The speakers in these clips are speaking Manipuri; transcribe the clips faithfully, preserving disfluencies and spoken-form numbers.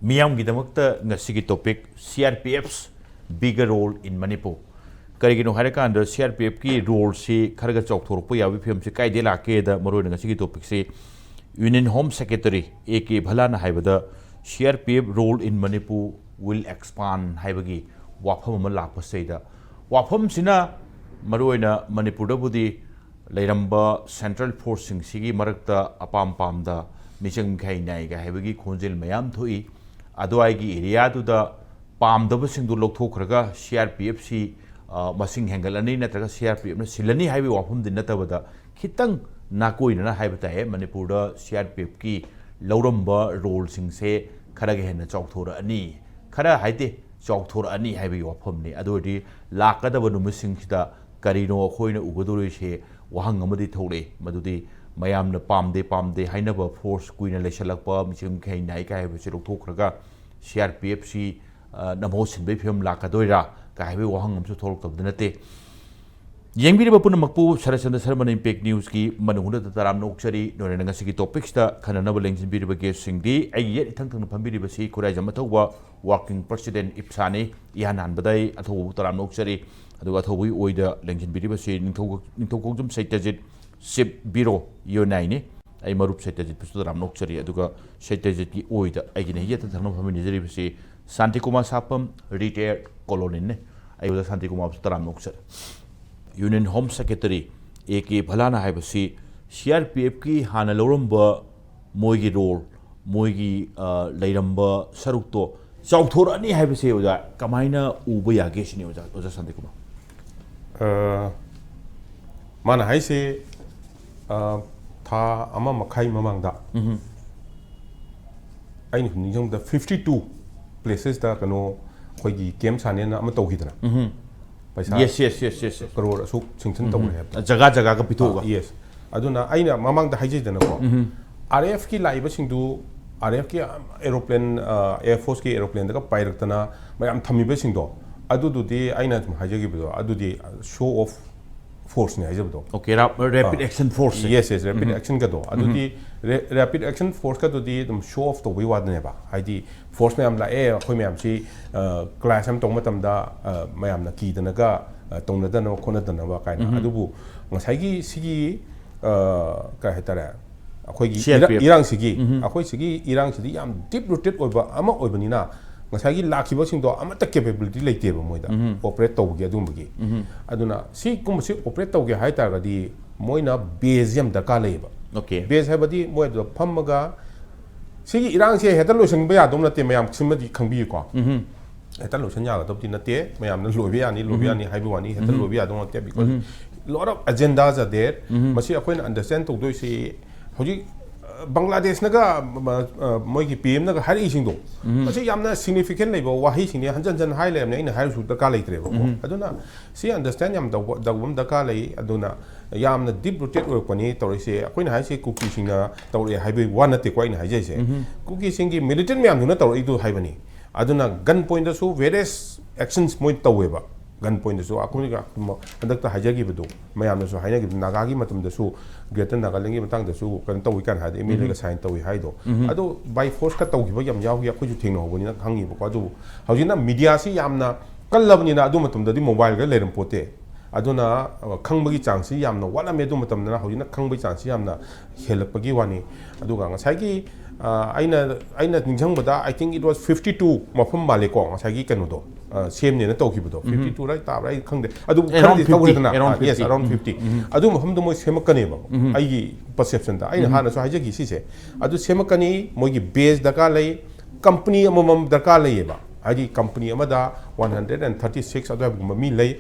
ꯃꯤꯌꯥꯝꯒꯤꯗꯃꯛꯇ ꯉꯁꯤꯒꯤ topic, C R P F's bigger role in Manipur꯫ ꯀꯔꯤꯒꯤꯅꯣ ꯍꯥꯏꯔꯀꯥꯟꯗ C R P Fꯀꯤ roleꯁꯤ ꯈꯔꯒ ꯆꯥꯎꯊꯣꯔꯛꯄ ꯌꯥꯕꯒꯤ ꯐꯤꯕꯝꯁꯤ ꯀꯥꯏꯗꯩ ꯂꯥꯛꯀꯦꯗ, ꯃꯔꯨꯑꯣꯏꯅ ꯉꯁꯤꯒꯤ topicꯁꯤ Union Home Secretary A K Bhalla ꯅ ꯍꯥꯏꯕꯗ C R P F role in Manipur will expand ꯍꯥꯏꯕꯒꯤ ꯋꯥꯐꯝ ꯑꯃ ꯂꯥꯛꯄꯁꯤꯗ, ꯋꯥꯐꯝꯁꯤꯅ ꯃꯔꯨꯑꯣꯏꯅ ꯃꯅꯤꯄꯨꯔꯗꯕꯨꯗꯤ ꯂꯩꯔꯝꯕ central forceꯁꯤꯡꯁꯤꯒꯤ ꯃꯔꯛꯇ ꯑꯄꯥꯝ ꯄꯥꯝꯗ ꯃꯤꯆꯪ ꯃꯤꯈꯥꯏ ꯅꯥꯏꯒ ꯍꯥꯏꯕꯒꯤ ꯈꯣꯟꯖꯦꯜ ꯃꯌꯥꯝ ꯊꯣꯛꯏ꯫ ꯑꯗꯨꯋꯥꯏꯒꯤ areaꯗꯨꯗ ꯄꯥꯝꯗꯕꯁꯤꯡꯗꯨ ꯂꯧꯊꯣꯛꯈ꯭ꯔꯒ C R P Fꯁꯤ, ꯑ, ꯃꯁꯤꯡ ꯍꯦꯟꯒꯠꯂꯅꯤ ꯅꯠꯇ꯭ꯔꯒ C R P Fꯅ ꯁꯤꯜꯂꯅꯤ ꯍꯥꯏꯕꯒꯤ ꯋꯥꯐꯝꯗꯤ ꯅꯠꯇꯕꯗ, ꯈꯤꯇꯪ ꯅꯥꯀꯣꯏꯅꯅ ꯍꯥꯏꯕ ꯇꯥꯏꯌꯦ, ꯃꯅꯤꯄꯨꯔꯗ C R P Fꯀꯤ ꯂꯧꯔꯝꯕ roleꯁꯤꯡꯁꯦ ꯈꯔꯒ ꯍꯦꯟꯅ ꯆꯥꯎꯊꯣꯔꯛꯑꯅꯤ, ꯈꯔ ꯍꯥꯏꯗꯦ, ꯆꯥꯎꯊꯣꯔꯛꯑꯅꯤ ꯍꯥꯏꯕꯒꯤ ꯋꯥꯐꯝꯅꯤ꯫ ꯑꯗꯨ ꯑꯣꯏꯔꯗꯤ ꯂꯥꯛꯀꯗꯕ ꯅꯨꯃꯤꯠꯁꯤꯡꯁꯤꯗ ꯀꯔꯤꯅꯣ ꯑꯩꯈꯣꯏꯅ ꯎꯒꯗꯧꯔꯤꯁꯦ? ꯋꯥꯍꯪ ꯑꯃꯗꯤ ꯊꯣꯛꯂꯛꯏ, ꯃꯗꯨꯗꯤ ꯃꯌꯥꯝꯅ ꯄꯥꯝꯗꯦ ꯄꯥꯝꯗꯦ ꯍꯥꯏꯅꯕ force ꯀꯨꯏꯅ ꯂꯩꯁꯜꯂꯛꯄ, ꯃꯤꯆꯪ ꯃꯤꯈꯥꯏ ꯅꯥꯏ ꯀꯥꯏ ꯍꯥꯏꯕꯁꯤ ꯂꯧꯊꯣꯛꯈ꯭ꯔꯒ C R P Fꯁꯤ, ꯑ, ꯅꯝꯍꯧ ꯁꯤꯟꯕꯒꯤ ꯐꯤꯕꯝ ꯂꯥꯛꯀꯗꯣꯏꯔꯥ ꯀꯥꯏ ꯍꯥꯏꯕꯒꯤ ꯋꯥꯍꯪ ꯑꯃꯁꯨ ꯊꯣꯛꯂꯛꯇꯕꯗꯤ ꯅꯠꯇꯦ꯫ ꯌꯦꯡꯕꯤꯔꯤꯕ ꯄꯨꯝꯅꯃꯛꯄꯨ ꯁꯔꯠ ꯆꯟꯗ꯭ꯔ ꯁꯔꯃꯅ Impact Newsꯀꯤ ꯃꯅꯨꯡ ꯍꯨꯠꯅ ꯇꯔꯥꯝꯅ ꯑꯣꯛꯆꯔꯤ꯫ ꯅꯣꯏꯅ ꯉꯁꯤꯒꯤ topicꯁꯤꯗ ꯈꯟꯅꯅꯕ ꯂꯦꯡꯁꯤꯟꯕꯤꯔꯤꯕ guestꯁꯤꯡꯗꯤ ꯑꯩꯒꯤ ꯌꯦꯠ ꯏꯊꯪ ꯊꯪꯅ ꯐꯝꯕꯤꯔꯤꯕꯁꯤ ꯈꯨꯔꯥꯏꯖꯝ ꯑꯊꯧꯕ, working president ꯏꯞꯁꯥꯅꯤ꯫ ꯏꯍꯥꯟ ꯍꯥꯟꯕꯗ ꯑꯩ ꯑꯊꯧꯕꯕꯨ ꯇꯔꯥꯝꯅ ꯑꯣꯛꯆꯔꯤ꯫ ꯑꯗꯨꯒ ꯑꯊꯧꯕꯒꯤ ꯑꯣꯏꯗ ꯂꯦꯡꯁꯤꯟꯕꯤꯔꯤꯕꯁꯤ ꯅꯤꯡꯊꯧ-, ꯅꯤꯡꯊꯧꯈꯣꯡꯖꯝ ꯁꯩꯇꯖꯤꯠ, Chief Bureau UNIꯅꯤ꯫ ꯑꯩ ꯃꯔꯨꯞ ꯁꯩꯇꯖꯤꯠꯄꯨꯁꯨ ꯇꯔꯥꯝꯅ ꯑꯣꯛꯆꯔꯤ꯫ ꯑꯗꯨꯒ ꯁꯩꯇꯖꯤꯠꯀꯤ ꯑꯣꯏꯗ ꯑꯩꯒꯤꯅ ꯌꯦꯠꯇ ꯊꯪꯅꯕ ꯐꯝꯃꯤꯟꯅꯖꯔꯤꯕꯁꯤ ꯁꯥꯟꯇꯤꯀꯨꯃꯥꯔ ꯁꯥꯄꯝ, retired colonelꯅꯤ꯫ ꯑꯩ ꯑꯣꯖꯥ ꯁꯥꯟꯇꯤꯀꯨꯃꯥꯔꯕꯨꯁꯨ ꯇꯔꯥꯝꯅ ꯑꯣꯛꯆꯔꯤ꯫ Union Home Secretary A K Bhallana ꯍꯥꯏꯕꯁꯤ C R P Fꯀꯤ ꯍꯥꯟꯅ ꯂꯧꯔꯝꯕ ꯃꯣꯏꯒꯤ role, ꯃꯣꯏꯒꯤ, ꯑ, ꯂꯩꯔꯝꯕ ꯁꯔꯨꯛꯇꯣ ꯆꯥꯎꯊꯣꯔꯛꯑꯅꯤ ꯍꯥꯏꯕꯁꯦ ꯑꯣꯖꯥ ꯀꯃꯥꯏꯅ ꯎꯕ ꯌꯥꯒꯦ ꯁꯤꯅꯤ ꯑꯣꯖꯥ, ꯑꯣꯖꯥ ꯁꯥꯟꯇꯤꯀꯨꯃꯥꯔ? ꯑ, ꯃꯥꯅ ꯍꯥꯏꯁꯦ, ꯑ, ꯊꯥ ꯑꯃ ꯃꯈꯥꯏ ꯃꯃꯥꯡꯗ ꯑꯩꯅ ꯁꯨꯝ ꯅꯤꯡꯁꯤꯡꯕꯗ fifty two placesꯇ ꯀꯩꯅꯣ ꯑꯩꯈꯣꯏꯒꯤ camp ꯁꯥꯅꯦꯅ ꯑꯃ ꯇꯧꯈꯤꯗꯅ, ꯄꯩꯁꯥ Yes, yes, yes, yes, yes. Crore ꯑꯁꯨꯛ sanction ꯇꯧꯈ꯭ꯔꯦ ꯍꯥꯏꯕꯗꯣ꯫ ꯖꯒꯥ ꯖꯒꯥꯒ ꯄꯤꯊꯣꯛꯑꯒ꯫ Yes. ꯑꯗꯨꯅ ꯑꯩꯅ ꯃꯃꯥꯡꯗ ꯍꯥꯏꯖꯩꯗꯅꯀꯣ, RFꯀꯤ ꯂꯥꯛꯏꯕꯁꯤꯡꯗꯨ, RFꯀꯤ aeroplane, ꯑ, Air Forceꯀꯤ aeroplanedꯒ ꯄꯥꯏꯔꯛꯇꯅ ꯃꯌꯥꯝ ꯊꯝꯃꯤꯕꯁꯤꯡꯗꯣ, ꯑꯗꯨꯗꯨꯗꯤ ꯑꯩꯅ ꯁꯨꯝ ꯍꯥꯏꯖꯈꯤꯕꯗꯣ, ꯑꯗꯨꯗꯤ show of ꯐꯣꯔꯁꯅꯦ ꯍꯥꯏꯖꯕꯗꯣ꯫ Okay, rapid action force. Yes, yes, rapid actionꯒꯗꯣ ꯑꯗꯨꯗꯤ rapid action forceꯀꯗꯨꯗꯤ ꯑꯗꯨꯝ show off ꯇꯧꯕꯒꯤ ꯋꯥꯗꯅꯦꯕ꯫ ꯍꯥꯏꯗꯤ ꯐꯣꯔꯁ ꯃꯌꯥꯝ ꯂꯥꯛꯑꯦ, ꯑꯩꯈꯣꯏ ꯃꯌꯥꯝꯁꯤ clash ꯑꯃ ꯇꯧꯕ ꯃꯇꯝꯗ ꯃꯌꯥꯝꯅ ꯀꯤꯗꯅꯒ ꯇꯧꯅꯗꯅꯕ ꯈꯣꯠꯅꯗꯅꯕ ꯀꯥꯏꯅ꯫ ꯑꯗꯨꯕꯨ ꯉꯁꯥꯏꯒꯤ ꯁꯤꯒꯤ ꯀꯩ ꯍꯥꯏꯇꯥꯔꯦ, ꯑꯩꯈꯣꯏꯒꯤ CRPF. ꯏꯔꯥꯡꯁꯤꯒꯤ, ꯑꯩꯈꯣꯏ ꯁꯤꯒꯤ ꯏꯔꯥꯡꯁꯤꯗꯤ ꯌꯥꯝ deep rooted ꯑꯣꯏꯕ ꯑꯃ ꯑꯣꯏꯕꯅꯤꯅ ꯉꯁꯥꯏꯒꯤ ꯂꯥꯛꯈꯤꯕꯁꯤꯡꯗꯣ ꯑꯃꯠꯇ capability ꯂꯩꯇꯦꯕ ꯃꯣꯏꯗ operate ꯇꯧꯕꯒꯤ ꯑꯗꯨꯒꯨꯝꯕꯒꯤ꯫ ꯑꯗꯨꯅ ꯁꯤꯒꯨꯝꯕꯁꯤ operate ꯇꯧꯒꯦ ꯍꯥꯏ ꯇꯥꯔꯒꯗꯤ ꯃꯣꯏꯅ base ꯌꯥꯝ ꯗꯔꯀꯥꯔ ꯂꯩꯌꯦꯕ꯫ Okay. Base ꯍꯥꯏꯕꯗꯤ ꯃꯣꯏ ꯑꯗꯨꯗ ꯐꯝꯃꯒ ꯁꯤꯒꯤ ꯏꯔꯥꯡꯁꯦ ꯍꯦꯛꯇ ꯂꯣꯏꯁꯤꯟꯕ ꯌꯥꯗꯧ ꯅꯠꯇꯦ, ꯃꯌꯥꯝ ꯁꯤꯃꯗꯤ ꯈꯪꯕꯤꯌꯨꯀꯣ꯫ ꯍꯦꯛꯇ ꯂꯣꯏꯁꯤꯟ ꯌꯥꯒꯗꯕꯗꯤ ꯅꯠꯇꯦ, ꯃꯌꯥꯝꯅ ꯂꯣꯏꯕ ꯌꯥꯅꯤ, ꯂꯣꯏꯕ ꯌꯥꯅꯤ ꯍꯥꯏꯕ ꯋꯥꯅꯤ, ꯍꯦꯛꯇ ꯂꯣꯏꯕ ꯌꯥꯗꯧ ꯅꯠꯇꯦ꯫ Because lot of agendas are there. ꯃꯁꯤ ꯑꯩꯈꯣꯏꯅ understand ꯇꯧꯗꯣꯏꯁꯤ ꯍꯧꯖꯤꯛ ꯕꯪꯒ꯭ꯂꯥꯗꯦꯁꯅꯒ ꯃꯣꯏꯒꯤ ꯄꯤ ꯑꯦꯝꯅꯒ ꯍꯥꯏꯔꯛꯏꯁꯤꯡꯗꯣ, ꯃꯁꯤ ꯌꯥꯝꯅ significant ꯂꯩꯕ ꯋꯥꯍꯩꯁꯤꯡꯅꯤ, ꯍꯟꯖꯟ ꯍꯟꯖꯟ ꯍꯥꯏ ꯂꯩꯔꯕꯅꯤ, ꯑꯩꯅ ꯍꯥꯏꯔꯁꯨ ꯗꯔꯀꯥꯔ ꯂꯩꯇ꯭ꯔꯦꯕꯀꯣ꯫ ꯑꯗꯨꯅ ꯁꯤ understand ꯌꯥꯝ ꯇꯧꯕ ꯇꯧꯕ ꯑꯃ ꯗꯔꯀꯥꯔ ꯂꯩ꯫ ꯑꯗꯨꯅ ꯌꯥꯝꯅ deep rooted ꯑꯣꯏꯔꯛꯄꯅꯤ ꯇꯧꯔꯛꯏꯁꯦ꯫ ꯑꯩꯈꯣꯏꯅ ꯍꯥꯏꯁꯦ ꯀꯨꯀꯤꯁꯤꯡꯅ ꯇꯧꯔꯛꯑꯦ ꯍꯥꯏꯕꯒꯤ ꯋꯥ ꯅꯠꯇꯦꯀꯣ ꯑꯩꯅ ꯍꯥꯏꯖꯔꯤꯁꯦ꯫ ꯀꯨꯀꯤꯁꯤꯡꯒꯤ militant ꯃꯌꯥꯝꯗꯨꯅ ꯇꯧꯔꯛꯏꯗꯨ ꯍꯥꯏꯕꯅꯤ꯫ ꯑꯗꯨꯅ gun pointꯇꯁꯨ various actions ꯃꯣꯏ ꯇꯧꯋꯦꯕ꯫ Gun pointꯇꯁꯨ ꯑꯩꯈꯣꯏꯅ ꯍꯟꯗꯛꯇ ꯍꯥꯏꯖꯈꯤꯕꯗꯣ, ꯃꯌꯥꯝꯅꯁꯨ ꯍꯥꯏꯅꯈꯤꯕꯗꯣ, ꯅꯥꯒꯥꯒꯤ ꯃꯇꯝꯗꯁꯨ Greater Nagalandꯒꯤ ꯃꯇꯥꯡꯗꯁꯨ ꯀꯩꯅꯣ ꯇꯧꯏ ꯀꯥꯏꯅ ꯍꯥꯏꯗꯤ MLAꯒ sign ꯇꯧꯏ ꯍꯥꯏꯗꯣ꯫ ꯑꯗꯣ by forceꯀ ꯇꯧꯈꯤꯕ ꯌꯥꯝ ꯌꯥꯎꯈꯤ, ꯑꯩꯈꯣꯏꯁꯨ ꯊꯦꯡꯅꯍꯧꯕꯅꯤꯅ ꯈꯪꯉꯤꯕꯀꯣ꯫ ꯑꯗꯨꯕꯨ ꯍꯧꯖꯤꯛꯅ mediaꯁꯤ ꯌꯥꯝꯅ ꯀꯜꯂꯕꯅꯤꯅ ꯑꯗꯨ ꯃꯇꯝꯗꯗꯤ mobileꯒ ꯂꯩꯔꯝꯄꯣꯠꯇꯦ꯫ ꯑꯗꯨꯅ ꯈꯪꯕꯒꯤ ꯆꯥꯡꯁꯤ ꯌꯥꯝꯅ ꯋꯥꯠꯂꯝꯃꯦ ꯑꯗꯨ ꯃꯇꯝꯗꯅ, ꯍꯧꯖꯤꯛꯅ ꯈꯪꯕꯒꯤ ꯆꯥꯡꯁꯤ ꯌꯥꯝꯅ ꯍꯦꯜꯂꯛꯄꯒꯤ ꯋꯥꯅꯤ꯫ ꯑꯗꯨꯒ ꯉꯁꯥꯏꯒꯤ ꯑꯩꯅ ꯑꯩꯅ ꯅꯤꯡꯁꯤꯡꯕꯗ I think it was fifty two ꯃꯐꯝ ꯃꯥꯜꯂꯦꯀꯣ, ꯉꯁꯥꯏꯒꯤ ꯀꯩꯅꯣꯗꯣ ꯁꯦꯝꯅꯦꯅ ꯇꯧꯈꯤꯕꯗꯣ꯫ Fifty two ꯔꯥ ꯇꯥꯕ꯭ꯔꯥ ꯑꯩ ꯈꯪꯗꯦ꯫ ꯑꯗꯨ Around ꯈꯔꯗꯤ fifty, ꯇꯧꯈ꯭ꯔꯦꯗꯅ꯫ around Yes, fifty. Around fifty꯫ ꯑꯗꯨ ꯃꯐꯝꯗꯣ ꯃꯣꯏ ꯁꯦꯝꯃꯛꯀꯅꯦꯕ ꯑꯩꯒꯤ perceptionꯗ꯫ ꯑꯩꯅ ꯍꯥꯟꯅꯁꯨ ꯍꯥꯏꯖꯈꯤ ꯁꯤꯁꯦ꯫ ꯑꯗꯨ ꯁꯦꯝꯃꯛꯀꯅꯤ, ꯃꯣꯏꯒꯤ base ꯗꯔꯀꯥꯔ ꯂꯩ, company ꯑꯃꯃꯝ ꯗꯔꯀꯥꯔ ꯂꯩꯌꯦꯕ꯫ ꯍꯥꯏꯗꯤ company ꯑꯃꯗ one hundred and thirty six ꯑꯗꯨꯋꯥꯏꯒꯨꯝꯕ ꯃꯤ ꯂꯩ꯫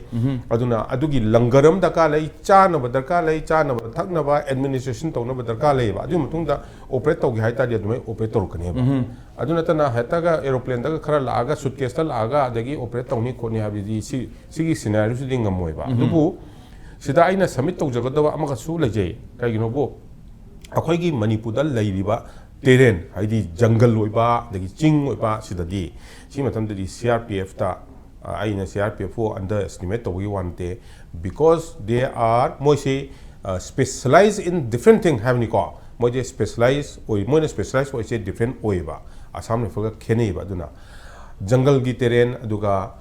ꯑꯗꯨꯅ ꯑꯗꯨꯒꯤ ꯂꯪꯒꯔ ꯑꯃ ꯗꯔꯀꯥꯔ ꯂꯩ, ꯆꯥꯅꯕ ꯗꯔꯀꯥꯔ ꯂꯩ, ꯆꯥꯅꯕ ꯊꯛꯅꯕ administration ꯇꯧꯅꯕ ꯗꯔꯀꯥꯔ ꯂꯩꯌꯦꯕ꯫ ꯑꯗꯨꯒꯤ ꯃꯇꯨꯡꯗ operate ꯇꯧꯒꯦ ꯍꯥꯏ ꯇꯥꯔꯗꯤ ꯑꯗꯨꯃꯥꯏꯅ operate ꯇꯧꯔꯛꯀꯅꯦꯕ꯫ ꯑꯗꯨ ꯅꯠꯇꯅ ꯍꯦꯛꯇꯒ aeroplaneꯗꯒ ꯈꯔ ꯂꯥꯛꯑꯒ suitcaseꯇ ꯂꯥꯛꯑꯒ ꯑꯗꯒꯤ operate ꯇꯧꯅꯤ ꯈꯣꯠꯅꯤ ꯍꯥꯏꯕꯗꯤ ꯁꯤ ꯁꯤꯒꯤ scenarioꯁꯤꯗꯤ ꯉꯝꯃꯣꯏꯕ꯫ ꯑꯗꯨꯕꯨ ꯁꯤꯗ ꯑꯩꯅ submit ꯇꯧꯖꯒꯗꯕ ꯑꯃꯒꯁꯨ ꯂꯩꯖꯩ꯫ ꯀꯩꯒꯤꯅꯣꯕꯨ ꯑꯩꯈꯣꯏꯒꯤ ꯃꯅꯤꯄꯨꯔꯗ ꯂꯩꯔꯤꯕ terrain, ꯍꯥꯏꯗꯤ ꯖꯪꯒꯜ ꯑꯣꯏꯕ ꯑꯗꯒꯤ ꯆꯤꯡ ꯑꯣꯏꯕ ꯁꯤꯗꯗꯤ ꯁꯤ ꯃꯇꯝꯗꯗꯤ CRPFꯇ ꯑꯩꯅ C R P F ꯄꯨ under estimate ꯇꯧꯕꯒꯤ ꯋꯥ ꯅꯠꯇꯦ, because they are, ꯃꯣꯏꯁꯤ specialize in different thing ꯍꯥꯏꯕꯅꯤꯀꯣ꯫ ꯃꯣꯏꯗꯤ specialize ꯑꯣꯏ, ꯃꯣꯏꯅ specialize ꯑꯣꯏꯁꯦ different ꯑꯣꯏꯌꯦꯕ, ꯑꯁꯥꯝ ꯔꯥꯏꯐꯜꯒ ꯈꯦꯠꯅꯩꯌꯦꯕ꯫ ꯑꯗꯨꯅ ꯖꯪꯒꯜꯒꯤ terrain ꯑꯗꯨꯒ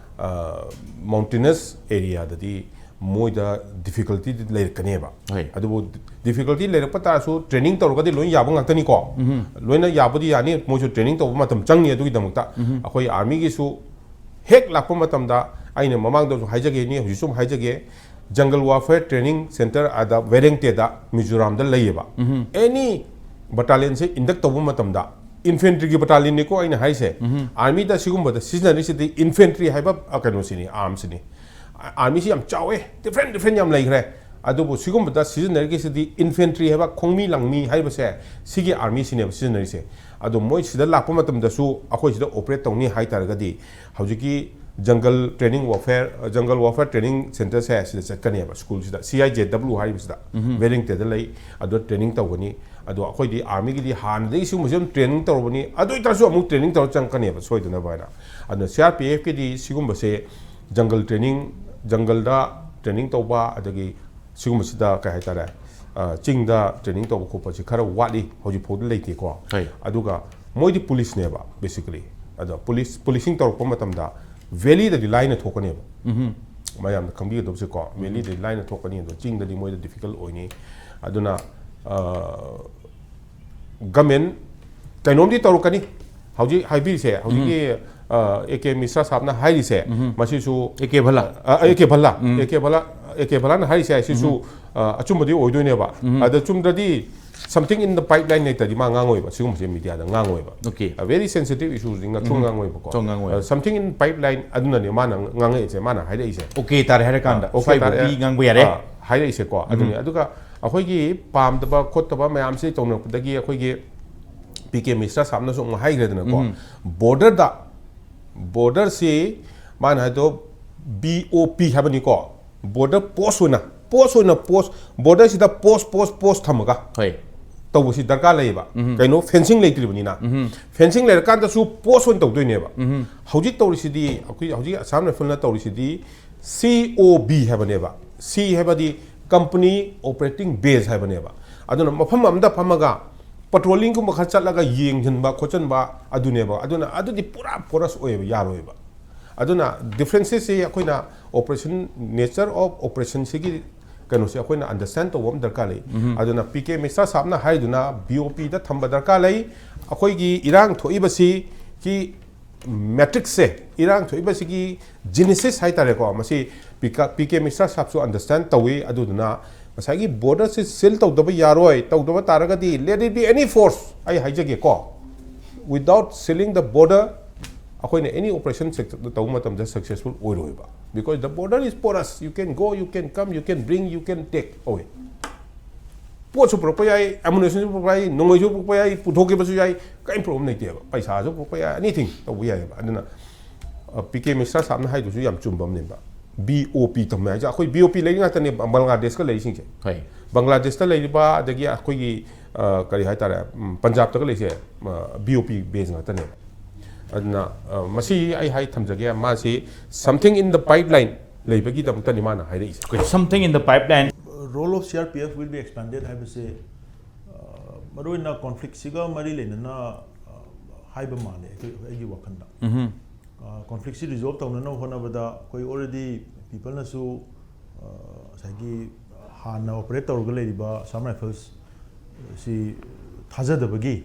mountainous areaꯗꯗꯤ ꯃꯣꯏꯗ difficultyꯗꯤ ꯂꯩꯔꯛꯀꯅꯦꯕ꯫ ꯍꯣꯏ꯫ ꯑꯗꯨꯕꯨ difficulty ꯂꯩꯔꯛꯄ ꯇꯥꯔꯁꯨ training ꯇꯧꯔꯒꯗꯤ ꯂꯣꯏ ꯌꯥꯕ ꯉꯥꯛꯇꯅꯤꯀꯣ꯫ ꯂꯣꯏꯅ ꯌꯥꯕꯨꯗꯤ ꯌꯥꯅꯤ, ꯃꯣꯏꯁꯨ training ꯇꯧꯕ ꯃꯇꯝ ꯆꯪꯅꯤ꯫ ꯑꯗꯨꯒꯤꯗꯃꯛꯇ ꯑꯩꯈꯣꯏ armyꯒꯤꯁꯨ ꯍꯦꯛ ꯂꯥꯛꯄ ꯃꯇꯝꯗ, ꯑꯩꯅ ꯃꯃꯥꯡꯗꯁꯨ ꯍꯥꯏꯖꯒꯦꯅꯤ, ꯍꯧꯖꯤꯛꯁꯨ ꯑꯗꯨꯝ ꯍꯥꯏꯖꯒꯦ, Jungle Warfare Training Centre ꯑꯗ ꯋꯦꯔꯦꯡꯇꯦꯗ, ꯃꯤꯖꯣꯔꯥꯝꯗ ꯂꯩꯌꯦꯕ꯫ Any battalionꯁꯦ induct ꯇꯧꯕ ꯃꯇꯝꯗ, infantryꯒꯤ battalionꯅꯤꯀꯣ ꯑꯩꯅ ꯍꯥꯏꯁꯦ, armyꯗ ꯁꯤꯒꯨꯝꯕꯗ ꯁꯤꯖꯤꯟꯅꯔꯤꯁꯤꯗꯤ infantry ꯍꯥꯏꯕ, ꯑ, ꯀꯩꯅꯣꯁꯤꯅꯤ, armꯁꯤꯅꯤ꯫ Armyꯁꯤ ꯌꯥꯝ ꯆꯥꯎꯋꯦ, different different ꯌꯥꯝ ꯂꯩꯈ꯭ꯔꯦ꯫ ꯑꯗꯨꯕꯨ ꯁꯤꯒꯨꯝꯕꯗ ꯁꯤꯖꯤꯟꯅꯔꯤꯁꯤꯗꯤ infantry ꯍꯥꯏꯕ ꯈꯣꯡꯃꯤ ꯂꯥꯡꯃꯤ ꯍꯥꯏꯕꯁꯦ, ꯁꯤꯒꯤ armyꯁꯤꯅꯦꯕ ꯁꯤꯖꯤꯟꯅꯔꯤꯁꯦ꯫ ꯑꯗꯣ ꯃꯣꯏ ꯁꯤꯗ ꯂꯥꯛꯄ ꯃꯇꯝꯗꯁꯨ ꯑꯩꯈꯣꯏ ꯁꯤꯗ operate ꯇꯧꯅꯤ ꯍꯥꯏ ꯇꯥꯔꯒꯗꯤ, ꯍꯧꯖꯤꯛꯀꯤ Jungle Training Warfare, Jungle Warfare Training Centreꯁꯦ ꯁꯤꯗ ꯆꯠꯀꯅꯦꯕ, schoolꯁꯤꯗ, C I J W ꯍꯥꯏꯔꯤꯕꯁꯤꯗ, ꯋꯦꯔꯦꯡꯇꯦꯗ ꯂꯩ꯫ ꯑꯗꯨꯗ training ꯇꯧꯒꯅꯤ꯫ ꯑꯗꯣ ꯑꯩꯈꯣꯏꯗꯤ armyꯒꯤꯗꯤ ꯍꯥꯟꯅꯗꯒꯤ ꯁꯤꯒꯨꯝꯕꯁꯦ ꯑꯗꯨꯝ training ꯇꯧꯔꯕꯅꯤ, ꯑꯗꯨ ꯑꯣꯏꯇꯥꯔꯁꯨ ꯑꯃꯨꯛ training ꯇꯧꯔ ꯆꯪꯉꯛꯀꯅꯦꯕ ꯁꯣꯏꯗꯅꯕ ꯍꯥꯏꯅ꯫ ꯑꯗꯨꯅ C R P Fꯀꯤꯗꯤ ꯁꯤꯒꯨꯝꯕꯁꯦ jungle training, ꯖꯪꯒꯜꯗ training ꯇꯧꯕ, ꯑꯗꯒꯤ ꯁꯤꯒꯨꯝꯕꯁꯤꯗ ꯀꯩ ꯍꯥꯏꯇꯥꯔꯦ, ꯑ, ꯆꯤꯡꯗ training ꯇꯧꯕ ꯈꯣꯠꯄꯁꯤ ꯈꯔ ꯋꯥꯠꯂꯤ, ꯍꯧꯖꯤꯛ ꯐꯥꯎꯗꯤ ꯂꯩꯇꯦꯀꯣ꯫ ꯍꯣꯏ꯫ ꯑꯗꯨꯒ ꯃꯣꯏꯗꯤ policeꯅꯦꯕ basically꯫ ꯑꯗꯣ police, policing ꯇꯧꯔꯛꯄ ꯃꯇꯝꯗ valleyꯗꯗꯤ ꯂꯥꯏꯅ ꯊꯣꯛꯀꯅꯦꯕ꯫ ꯃꯌꯥꯝꯅ ꯈꯪꯕꯤꯒꯗꯕꯁꯦꯀꯣ, valleyꯗꯗꯤ ꯂꯥꯏꯅ ꯊꯣꯛꯀꯅꯤ, ꯑꯗꯣ ꯆꯤꯡꯗꯗꯤ ꯃꯣꯏꯗ difficult ꯑꯣꯏꯅꯤ꯫ ꯑꯗꯨꯅ, ꯑ, government ꯀꯩꯅꯣꯝꯗꯤ ꯇꯧꯔꯛꯀꯅꯤ꯫ ꯍꯧꯖꯤꯛ ꯍꯥꯏꯕꯤꯔꯤꯁꯦ, ꯍꯧꯖꯤꯛꯀꯤ, ꯑ, A K ꯃꯤꯁ꯭ꯔꯥ ꯁꯥꯕꯅ ꯍꯥꯏꯔꯤꯁꯦ, ꯃꯁꯤꯁꯨ, A K ꯚꯜꯂꯥ꯫ ꯑ, A K ꯚꯜꯂꯥ, A K ꯚꯜꯂꯥ, A K ꯚꯜꯂꯥꯅ ꯍꯥꯏꯔꯤꯁꯦ, ꯁꯤꯁꯨ, ꯑ, ꯑꯆꯨꯝꯕꯗꯤ ꯑꯣꯏꯗꯣꯏꯅꯦꯕ꯫ ꯑꯗ ꯆꯨꯝꯗ꯭ꯔꯗꯤ, something in the pipeline ꯂꯩꯇ꯭ꯔꯗꯤ ꯃꯥ ꯉꯥꯡꯉꯣꯏꯕ, ꯁꯤꯒꯨꯝꯕꯁꯦ mediaꯗ ꯉꯥꯡꯉꯣꯏꯕ꯫ Okay꯫ A very sensitive issueꯁꯤꯡ ꯉꯥꯛꯁꯨ ꯉꯥꯡꯉꯣꯏꯕꯀꯣ꯫ ꯁꯨꯡ ꯉꯥꯡꯉꯣꯏ꯫ ꯑ, something in pipeline ꯑꯗꯨꯅꯅꯦ ꯃꯥꯅ ꯉꯥꯡꯉꯛꯏꯁꯦ, ꯃꯥꯅ ꯍꯥꯏꯔꯛꯏꯁꯦ꯫ Okay ꯇꯥꯔꯦ ꯍꯥꯏꯔꯀꯥꯟꯗ Okay ꯁ꯭ꯋꯥꯏꯐꯥꯎꯗꯤ ꯇꯥꯔꯦ꯫ ꯉꯥꯡꯕ ꯌꯥꯔꯦ꯫ ꯑ, ꯍꯥꯏꯔꯛꯏꯁꯦꯀꯣ꯫ ꯑꯗꯨꯅꯤ꯫ ꯑꯗꯨꯒ ꯑꯩꯈꯣꯏꯒꯤ ꯄꯥꯝꯗꯕ ꯈꯣꯠꯇꯕ ꯃꯌꯥꯝꯁꯤ ꯇꯧꯅꯔꯛꯄꯗꯒꯤ ꯑꯩꯈꯣꯏꯒꯤ P K ꯃꯤꯁ꯭ꯔꯥ ꯁꯥꯕꯅꯁꯨ ꯑꯃꯨꯛ ꯍꯥꯏꯈ꯭ꯔꯦꯗꯅꯀꯣ꯫ Borderꯗ, borderꯁꯤ ꯃꯥꯅ ꯍꯥꯏꯗꯣ B O P ꯍꯥꯏꯕꯅꯤꯀꯣ꯫ Border post ꯑꯣꯏꯅ, post ꯑꯣꯏꯅ, post, borderꯁꯤꯗ post, post, post ꯊꯝꯃꯒ, ꯍꯣꯏ꯫ ꯇꯧꯕꯁꯤ ꯗꯔꯀꯥꯔ ꯂꯩꯌꯦꯕ꯫ ꯀꯩꯅꯣ, ꯐꯦꯟꯁꯤꯡ ꯂꯩꯇ꯭ꯔꯤꯕꯅꯤꯅ꯫ ꯐꯦꯟꯁꯤꯡ ꯂꯩꯔꯀꯥꯟꯗꯁꯨ ꯄꯣꯁ ꯑꯣꯏꯅ ꯇꯧꯗꯣꯏꯅꯦꯕ꯫ ꯍꯧꯖꯤꯛ ꯇꯧꯔꯤꯁꯤꯗꯤ, ꯑꯩꯈꯣꯏ ꯍꯧꯖꯤꯛ ꯑꯁꯥꯝ ꯔꯥꯏꯐꯜꯅ ꯇꯧꯔꯤꯁꯤꯗꯤ ꯁꯤ ꯑꯣ ꯕꯤ ꯍꯥꯏꯕꯅꯦꯕ꯫ ꯁꯤ ꯍꯥꯏꯕꯗꯤ ꯀꯝꯄꯅꯤ ꯑꯣꯄꯔꯦꯇꯤꯡ ꯕꯦꯖ ꯍꯥꯏꯕꯅꯦꯕ꯫ ꯑꯗꯨꯅ ꯃꯐꯝ ꯑꯃꯗ ꯐꯝꯃꯒ ꯄꯦꯇ꯭ꯔꯣꯂꯤꯡꯒꯨꯝꯕ ꯈꯔ ꯆꯠꯂꯒ ꯌꯦꯡꯁꯤꯟꯕ ꯈꯣꯠꯆꯟꯕ ꯑꯗꯨꯅꯦꯕ꯫ ꯑꯗꯨꯅ ꯑꯗꯨꯗꯤ ꯄꯨꯔꯥ ꯄꯣꯔꯁ ꯑꯣꯏꯌꯦꯕ, ꯌꯥꯔꯣꯏꯕ꯫ ꯑꯗꯨꯅ ꯗꯤꯐ꯭ꯔꯦꯟꯁꯦꯁꯁꯤ ꯑꯩꯈꯣꯏꯅ operation, nature of operationꯁꯤꯒꯤ ꯀꯩꯅꯣꯁꯦ ꯑꯩꯈꯣꯏꯅ ꯑꯟꯗꯔꯁ꯭ꯇꯦꯟ ꯇꯧꯕ ꯑꯃ ꯗꯔꯀꯥꯔ ꯂꯩ꯫ ꯑꯗꯨꯅ ꯄꯤ ꯀꯦ ꯃꯤꯁ꯭ꯔꯥ ꯁꯥꯕꯅ ꯍꯥꯏꯗꯨꯅ ꯕꯤ ꯑꯣ ꯄꯤꯗ ꯊꯝꯕ ꯗꯔꯀꯥꯔ ꯂꯩ꯫ ꯑꯩꯈꯣꯏꯒꯤ ꯏꯔꯥꯡ ꯊꯣꯛꯏꯕꯁꯤꯒꯤ ꯃꯦꯇ꯭ꯔꯤꯛꯁꯁꯦ, ꯏꯔꯥꯡ ꯊꯣꯛꯏꯕꯁꯤꯒꯤ ꯖꯤꯅꯤꯁꯤꯁ ꯍꯥꯏꯇꯥꯔꯦꯀꯣ, ꯃꯁꯤ ꯄꯤ ꯀꯥ-, ꯄꯤ ꯀꯦ ꯃꯤꯁ꯭ꯔꯥ ꯁꯥꯕꯁꯨ ꯑꯟꯗꯔꯁ꯭ꯇꯦꯟ ꯇꯧꯏ꯫ ꯑꯗꯨꯗꯨꯅ ꯉꯁꯥꯏꯒꯤ ꯕꯣꯔꯗꯔꯁꯤ ꯁꯤꯜ ꯇꯧꯗꯕ ꯌꯥꯔꯣꯏ, ꯇꯧꯗꯕ ꯇꯥꯔꯒꯗꯤ let it be any force, ꯑꯩ ꯍꯥꯏꯖꯒꯦꯀꯣ, without sealing the border ꯑꯩꯈꯣꯏꯅ any operation ꯇꯧꯕ ꯃꯇꯝꯗ successful ꯑꯣꯏꯔꯣꯏꯕ꯫ Because the border is porous, you can go, you can come, you can bring, you can take away꯫ ꯄꯣꯠꯁꯨ ꯄꯨꯔꯛꯄ ꯌꯥꯏ, ꯑꯦꯃꯨꯅꯦꯁꯟꯁꯨ ꯄꯨꯔꯛꯄ ꯌꯥꯏ, ꯅꯣꯡꯃꯩꯁꯨ ꯄꯨꯔꯛꯄ ꯌꯥꯏ, ꯄꯨꯊꯣꯛꯈꯤꯕꯁꯨ ꯌꯥꯏ, ꯀꯔꯤꯝ ꯄ꯭ꯔꯣꯕ꯭ꯂꯦꯝ ꯂꯩꯇꯦꯕ꯫ ꯄꯩꯁꯥꯁꯨ ꯄꯨꯔꯛꯄ ꯌꯥꯏ, ꯑꯦꯅꯤꯊꯤꯡ ꯇꯧꯕ ꯌꯥꯏꯑꯕ꯫ ꯑꯗꯨꯅ ꯄꯤ ꯀꯦ ꯃꯤꯁ꯭ꯔꯥ ꯁꯥꯕꯅ ꯍꯥꯏꯗꯨꯁꯨ ꯌꯥꯝ ꯆꯨꯝꯕ ꯑꯃꯅꯦꯕ꯫ ꯕꯤ ꯑꯣ ꯄꯤ ꯊꯝꯃꯦ ꯍꯥꯏꯁꯦ, ꯑꯩꯈꯣꯏ ꯕꯤ ꯑꯣ ꯄꯤ ꯂꯩꯔꯤ ꯉꯥꯛꯇꯅꯦ ꯕꯪꯒ꯭ꯂꯥꯗꯦꯁꯀ ꯂꯩꯔꯤꯁꯤꯡꯁꯦ꯫ ꯍꯣꯏ꯫ ꯕꯪꯒ꯭ꯂꯥꯗꯦꯁꯇ ꯂꯩꯔꯤꯕ, ꯑꯗꯒꯤ ꯑꯩꯈꯣꯏꯒꯤ, ꯑ, ꯀꯔꯤ ꯍꯥꯏꯇꯥꯔꯦ, ꯎꯝ, ꯄꯟꯖꯥꯕꯇꯒ ꯂꯩꯔꯤꯁꯦ, ꯕꯤ ꯑꯣ ꯄꯤ ꯕꯦꯖ ꯉꯥꯛꯇꯅꯦꯕ꯫ ꯑꯗꯨꯅ, ꯑ, ꯃꯁꯤ ꯑꯩ ꯍꯥꯏ ꯊꯝꯖꯒꯦ, ꯃꯥꯁꯤ something in the pipeline ꯂꯩꯕꯒꯤꯗꯃꯛꯇꯅꯤ ꯃꯥꯅ ꯍꯥꯏꯔꯛꯏꯁꯦ꯫ Something in the pipeline. Role of C R P F will be expanded ꯍꯥꯏꯕꯁꯦ, ꯑ, ꯃꯔꯨꯑꯣꯏꯅ ꯀꯣꯟꯐ꯭ꯂꯤꯛꯁꯤꯒ ꯃꯔꯤ ꯂꯩꯅꯅ, ꯑ, ꯍꯥꯏꯕ ꯃꯥꯜꯂꯦ ꯑꯩꯈꯣꯏ, ꯑꯩꯒꯤ ꯋꯥꯈꯜꯗ꯫ ꯀꯣꯟꯐ꯭ꯂꯤꯛꯁꯤ ꯔꯤꯖꯣꯜꯕ ꯇꯧꯅꯅꯕ ꯍꯣꯠꯅꯕꯗ ꯑꯩꯈꯣꯏ already ꯄꯤꯄꯜꯅꯁꯨ, ꯑ, ꯉꯁꯥꯏꯒꯤ ꯍꯥꯟꯅ ꯑꯣꯄꯔꯦꯠ ꯇꯧꯔꯒ ꯂꯩꯔꯤꯕ ꯑꯁꯥꯝ ꯔꯥꯏꯐꯜꯁ ꯁꯤ ꯊꯥꯖꯗꯕꯒꯤ